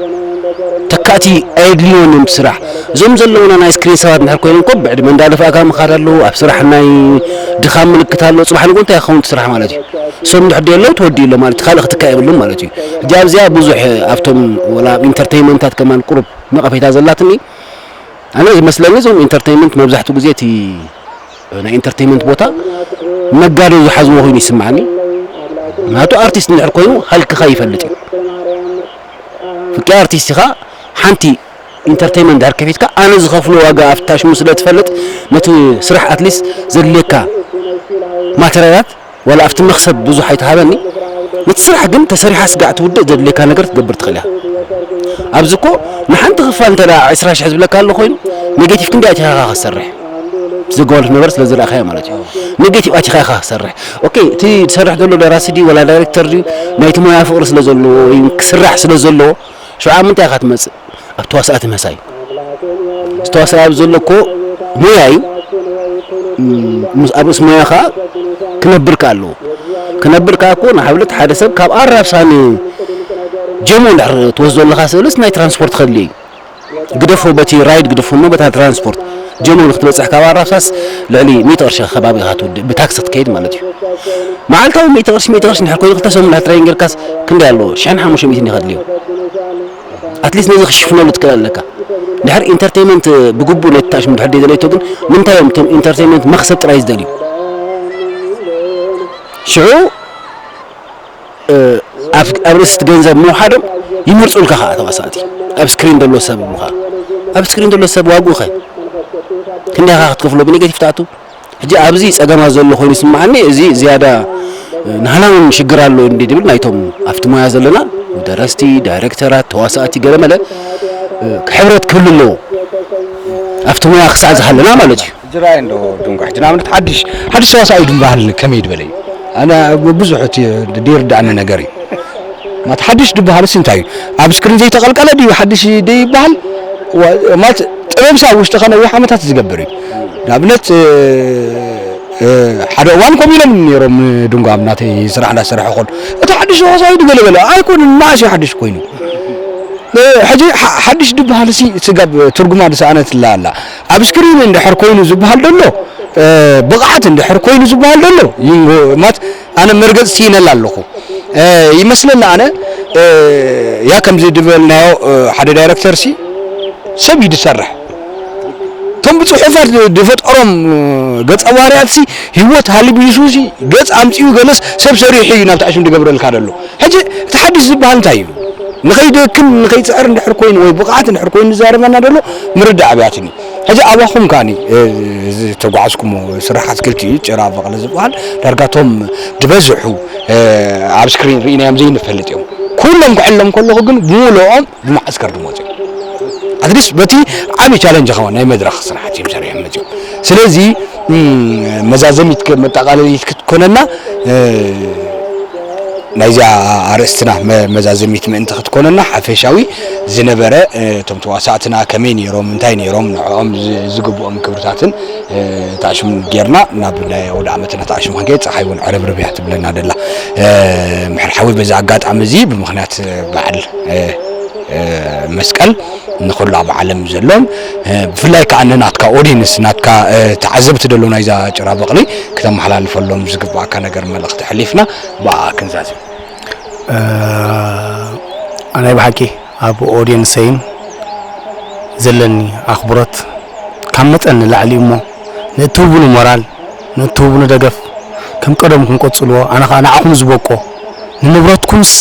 ተካእቲ ኣየድልዮን እዮም እቲ ስራሕ። እዞም ዘለውና ናይ ስክሪን ሰባት እንድሕር ኮይኖም እኮ ብዕድመ እንዳደፋእካ ምኻድ ኣለዎ። ኣብ ስራሕ ናይ ድኻም ምልክት ኣለዎ። ፅባሕ ንግሆ እንታይ ክኸውን እቲ ስራሕ ማለት እዩ? እሶም እንድሕር ደየለዉ ተወዲኡ ኣሎ ማለት እዩ። ካልእ ክትካእ የብሉን ማለት እዩ። ሕጂ ኣብዚኣ ብዙሕ ኣብቶም ወላ ኣብ ኢንተርቴይመንታት ከማን ቁሩብ ነቐፌታ ዘላትኒ ኣነ ዝመስለኒ እዞም ኢንተርቴይመንት መብዛሕትኡ ግዜ እቲ ናይ ኢንተርቴይመንት ቦታ ነጋዶ ዝሓዝዎ ኮይኑ ይስማዓኒ። ምክንያቱ ኣርቲስት እንድሕር ኮይኑ ሃልክኻ ይፈልጥ እዩ። ፍቂ ኣርቲስት ኢኻ ሓንቲ ኢንተርቴይመንት እንድሕር ከፊትካ ኣነ ዝኸፍሎ ዋጋ ኣብቲ ታሽሙ ስለ ትፈልጥ ነቲ ስራሕ ኣትሊስት ዘድልየካ ማተርያላት ዋላ ኣብቲ መኽሰብ ብዙሕ ኣይትሃበኒ ነቲ ስራሕ ግን ተሰሪሓ ስጋዕ ትውድእ ዘድልየካ ነገር ክትገብር ትኽእል እያ። ኣብዚ እኮ ንሓንቲ ክፋል እንተ ዕስራ ሽሕ ዝብለካ ኣሎ ኮይኑ ኔጌቲቭ ክንደይ ኣቲኻ ኢኻ ክትሰርሕ ዘጓልፍ ነገር ስለ ዝረእኻዮ ማለት እዩ። ኔጌቲቭ ኣቲኻ ኢኻ ክትሰርሕ ኦኬ እቲ ዝሰርሕ ዘሎ ደራሲ ድዩ ወላ ዳይሬክተር ድዩ ናይቲ ሞያ ፍቕሪ ስለ ዘለዎ ወይ ክስራሕ ስለ ዘለዎ ሽዑ ኣብ ምንታይ ኢኻ ትመፅእ ኣብ ተዋሳእቲ ምሕሳይ ዝተዋሳእ ኣብ ዘሎ እኮ ሞያ እዩ ኣብ ርእሲ ሞያ ከዓ ክነብር ከ ኣለዎ ክነብር ከኣ እኮ ንኣብነት ሓደ ሰብ ካብ ኣራብሳ ንጀሞ እንድሕር ትወስዶ ኣለኻ ስእልስ ናይ ትራንስፖርት ከድልዮ እዩ። ግደፎ በቲ ራይድ ግደፎ እሞ በታ ትራንስፖርት ጀሞ ንክትበጽሕ ካብ ኣራብሳስ ልዕሊ ሚእቲ ቅርሺ ከባቢ ኢኻ ትውድእ ብታክሲ ክትከይድ ማለት እዩ። መዓልታዊ ሚእቲ ቅርሺ ሚእቲ ቅርሺ እንድሕር ኮይኑ ክልተ ሰሙን እንድሕር ትራይን ጌርካስ ክንደይ ኣለዎ? ሽሕን ሓሙሽተ ሚእትን እዩ ከድልዮ። ኣትሊስት ነዚ ክሽፍነሉ ትክእል ኣለካ። ድሕር ኢንተርቴይንመንት ብግቡእ ነቲ ታሽሙ ድሕር ደይደለይቶ ግን ምንታይ እዮም እቶም ኢንተርቴይንመንት መኽሰብ ጥራይ ዝደልዩ? ሽዑ ኣብ ኣብ ርእሲ እቲ ገንዘብ ምውሓዶም ይመርጹልካ ኸዓ ተዋሳእቲ ኣብ ስክሪን ዘሎ ሰብ ምዃ ኣብ ስክሪን ዘሎ ሰብ ዋግኡ ኸ ክንደይ ኢኻ ክትከፍሎ ብኔጌቲቭ ትኣቱ ሕጂ ኣብዚ ጸገማት ዘሎ ኮይኑ ይስምዓኒ። እዚ ዝያዳ ናህና እውን ሽግር ኣሎ እንዲ ድብል ናይቶም ኣብቲ ሞያ ዘለና ደረስቲ፣ ዳይሬክተራት፣ ተዋሳእቲ ገለመለ ሕብረት ክህሉ ኣለዎ ኣብቲ ሞያ ክሳዕ ዝሃለና ማለት እዩ። ሕጂ ራይ እንዶ ድንጓ ሕጂ ንኣብነት ሓድሽ ሓድሽ ተዋሳኣይ ድምባሃል ከመይ ድበለ እዩ? ኣነ ብዙሕ እቲ ድርዳእኒ ነገር እዩ። ማለት ሓድሽ ድበሃል ሲ እንታይ እዩ? ኣብ ስክሪን ዘይተቐልቀለ ድዩ ሓድሽ ድይበሃል? ማለት ጥበብ ሳ ውሽጥኻ ነዊሕ ዓመታት ዝገብር እዩ። ንኣብነት ሓደ እዋን ከምኡ ኢሎም ነይሮም ድንጓ ኣብ ናተይ ስራሕ እንዳሰርሐ ኮን እቲ ሓድሽ ተዋሳኣይ ድገለገለ ኣይኮንን ንኣሽ ሓድሽ ኮይኑ ሕጂ ሓድሽ ድበሃል ሲ ስጋብ ትርጉማ ዝሰኣነትላ ኣላ ኣብ ስክሪን እንድሕር ኮይኑ ዝበሃል ደሎ ብቕዓት እንድሕር ኮይኑ ዝበሃል ደሎ ይንጎ ማት ኣነ መርገጽ ስኢነላ ኣለኹ ይመስለኒ ኣነ ያ ከምዚ ድበልናዮ ሓደ ዳይረክተር ሲ ሰብ እዩ ዝሰርሕ እቶም ብፅሑፋት ዝፈጠሮም ገፀ ባህርያት ሲ ህይወት ሃልቢሱ ሲ ገፅ ኣምፅኡ ገለስ ሰብ ሰሪሑ እዩ ናብ ታዕሽም ዝገብረልካ ደሎ ሕጂ እቲ ሓድሽ ዝበሃል እንታይ እዩ ንኸይደክም ንኸይፅዕር እንድሕር ኮይኑ ወይ ብቕዓት እንድሕር ኮይኑ ዝዛረበና ደሎ ምርዳእ ኣብያትኒ ሕጂ ኣባኹም ከኣኒ ዝተጓዓዝኩሞ ስራሓት ክልቲኡ ጭራ በቕሊ ዝበሃል ዳርጋ ቶም ዝበዝሑ ኣብ ስክሪን ርኢናዮም ዘይንፈልጥ እዮም ኩሎም ክዕሎም ከለኹ ግን ብምልኦም ብመዓስከር ድመፁ እዮም ኣትሊስት በቲ ዓብዪ ቻለንጅ ኸውን ናይ መድረኽ ስራሕት እዮም ሰሪሖም መፅኦም ስለዚ መዛዘሚት መጠቓለሊት ክትኮነና ናይዚኣ ኣርእስትና መዛዘሚት ምእንቲ ክትኮነና ሓፈሻዊ ዝነበረ እቶም ተዋሳእትና ከመይ ነይሮም እንታይ ነይሮም ንዕኦም ዝግብኦም ክብርታትን ታሽም ጌርና ናብ ናይ ወደ ዓመትና ታሽም ክንከይድ ፀሓይ እውን ዕርብርብ እያ ትብለና ደላ ምሕር ሓዊ በዚ ኣጋጣሚ እዚ ብምክንያት በዓል መስቀል ንኩሉ ኣብ ዓለም ዘሎም ብፍላይ ከዓ ንናትካ ኦዲንስ ናትካ ተዓዘብቲ ደሎ ናይዛ ጭራ በቕሊ ክተመሓላልፈሎም ዝግባእካ ነገር መልእኽቲ ሕሊፍና ብኣ ክንዛዝም ናይ ብሓቂ ኣብ ኦዲየንሰይን ዘለኒ ኣኽብሮት ካብ መጠን ንላዕሊ እሞ ንእትህቡኒ ሞራል ንእትህቡኒ ደገፍ ከም ቀደምኩም ቀጽልዎ ኣነ ከዓ ንዓኹም ዝበቆ ንንብረትኩምስ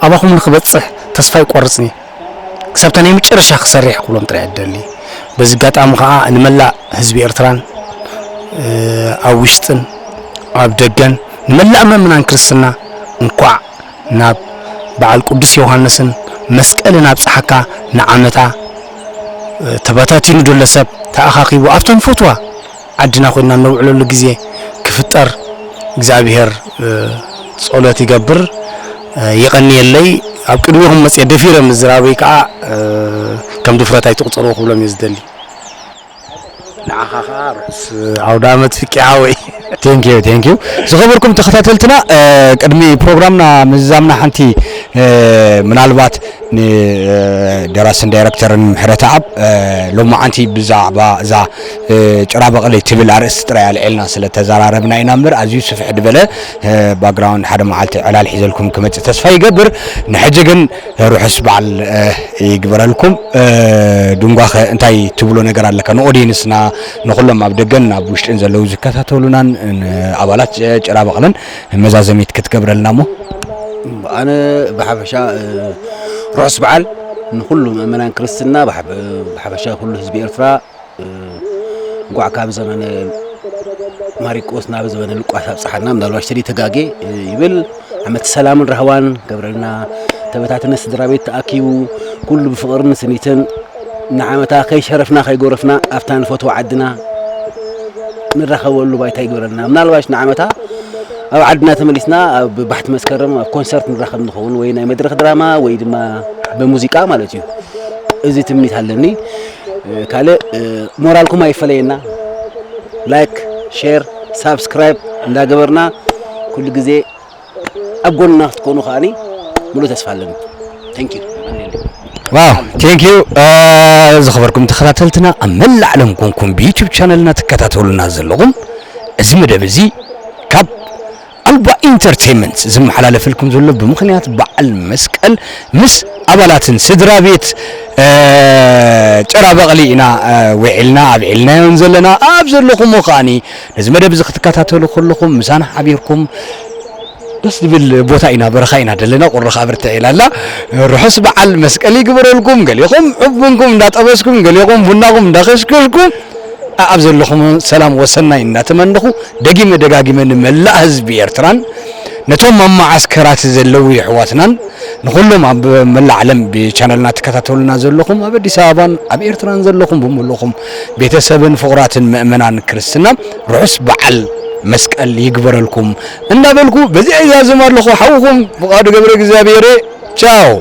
ኣባኹም ንክበጽሕ ተስፋ ይቆርጽኒ ክሳብታ ናይ መጨረሻ ክሰርሕ ክብሎም ጥራይ እደሊ በዚ ኣጋጣሚ ከዓ ንመላእ ህዝቢ ኤርትራን ኣብ ውሽጥን ኣብ ደገን ንመላእ መምናን ክርስትና እንኳዕ ናብ በዓል ቅዱስ ዮሃንስን መስቀልን ኣብጽሓካ ንዓመታ ተበታቲኑ ደሎ ሰብ ተኣኻኺቡ ኣብታ ንፈትዋ ዓድና ኮይንና እነውዕለሉ ግዜ ክፍጠር እግዚኣብሄር ጸሎት ይገብር። የቐንየለይ። ኣብ ቅድሜኹም መጽየ ደፊረ ምዝራበይ ከኣ ከም ድፍረት ኣይትቑጸርዎ ክብሎም እየ ዝደሊ። ንዓኻ ከኣ ርሑስ ኣውደ ኣመት ፍቂ ሓወይ። Thank you thank you ዝኸበርኩም ተኸታተልትና ቅድሚ ፕሮግራምና ምዝዛምና ሓንቲ ምናልባት ንደራስን ዳይረክተርን ምሕረተኣብ ሎማዓንቲ ብዛዕባ እዛ ጭራ በቕሊ ትብል ኣርእስቲ ጥራይ ኣልዒልና ስለ ተዘራረብና ኢና እምበር ኣዝዩ ስፍሕ ዝበለ ባክግራውንድ ሓደ መዓልቲ ዕላል ሒዘልኩም ክመፅእ ተስፋ ይገብር ንሕጂ ግን ርሑስ በዓል ይግበረልኩም። ዱንጓኸ እንታይ ትብሎ ነገር ኣለካ ንኦዲየንስና ንኹሎም ኣብ ደገን ኣብ ውሽጥን ዘለዉ ዝከታተሉናን ኣባላት ጭራ በቕልን መዛዘሚት ክትገብረልና እሞ? ኣነ ብሓፈሻ ርሑስ በዓል ንኹሉ ምእመናን ክርስትና ብሓፈሻ ኩሉ ህዝቢ ኤርትራ እንኳዕ ካብ ዘመነ ማሪቆስ ናብ ዘመነ ሉቃስ ኣብፀሓና ምናልባሽ ተደይ ተጋጌ ይብል ዓመት ሰላምን ራህዋን ገብረልና ተበታተነ ስድራ ቤት ተኣኪቡ ኩሉ ብፍቕርን ስኒትን ንዓመታ ከይሸረፍና ከይጎረፍና ኣብታ ንፈትዋ ዓድና ንራኸበሉ ባይታ ይግበረልና ምናልባሽ ንዓመታ ኣብ ዓድና ተመሊስና ኣብ ባሕቲ መስከረም ኣብ ኮንሰርት ንራኸብ ንኸውን ወይ ናይ መድረኽ ድራማ ወይ ድማ ብሙዚቃ ማለት እዩ እዚ ትምኒት ኣለኒ ካልእ ሞራልኩም ኣይፈለየና ላይክ ሼር ሳብስክራይብ እንዳገበርና ኩሉ ግዜ ኣብ ጎንና ክትኮኑ ከዓኒ ሙሉእ ተስፋ ኣለኒ። Thank you። ዋው፣ thank you። ዝኸበርኩም ተኸታተልትና ኣብ መላእ ዓለም ኮንኩም ብዩቲዩብ ቻነልና ትከታተሉና ዘለኹም፣ እዚ መደብ እዚ ካብ ኣልባ ኢንተርቴይንመንት ዝመሓላለፈልኩም ዘሎ ብምኽንያት በዓል መስቀል ምስ ኣባላትን ስድራ ቤት ጭራ በቕሊ ኢና ውዒልና ኣብዒልናዮን ዘለና። ኣብ ዘለኹም ከዓኒ ነዚ መደብ እዚ ክትከታተሉ ከለኹም ምሳና ሓቢርኩም ደስ ዝብል ቦታ ኢና፣ በረኻ ኢና ዘለና። ቁሪ ከዓ ብርትዕ ኢላ ኣላ። ርሑስ በዓል መስቀል ይግበረልኩም። ገሊኹም ዕቡንኩም እንዳጠበስኩም፣ ገሊኹም ቡናኹም እንዳኸሽከሽኩም፣ ኣብ ዘለኹም ሰላም ወሰናይ እንዳተመነኹ፣ ደጊመ ደጋጊመ ንመላእ ህዝቢ ኤርትራን ነቶም ኣብ መዓስከራት ዘለዉ የሕዋትናን ንኹሎም ኣብ መላእ ዓለም ብቻነልና ትከታተሉና ዘለኹም ኣብ ኣዲስ ኣበባን ኣብ ኤርትራን ዘለኹም ብምሉኹም ቤተሰብን ፍቑራትን ምእመናን ክርስትና ርሑስ በዓል መስቀል ይግበረልኩም እንዳበልኩ በዚኣ ይዛዝም ኣለኹ። ሓውኹም ፍቓዱ ገብረ እግዚኣብሔር። ቻው።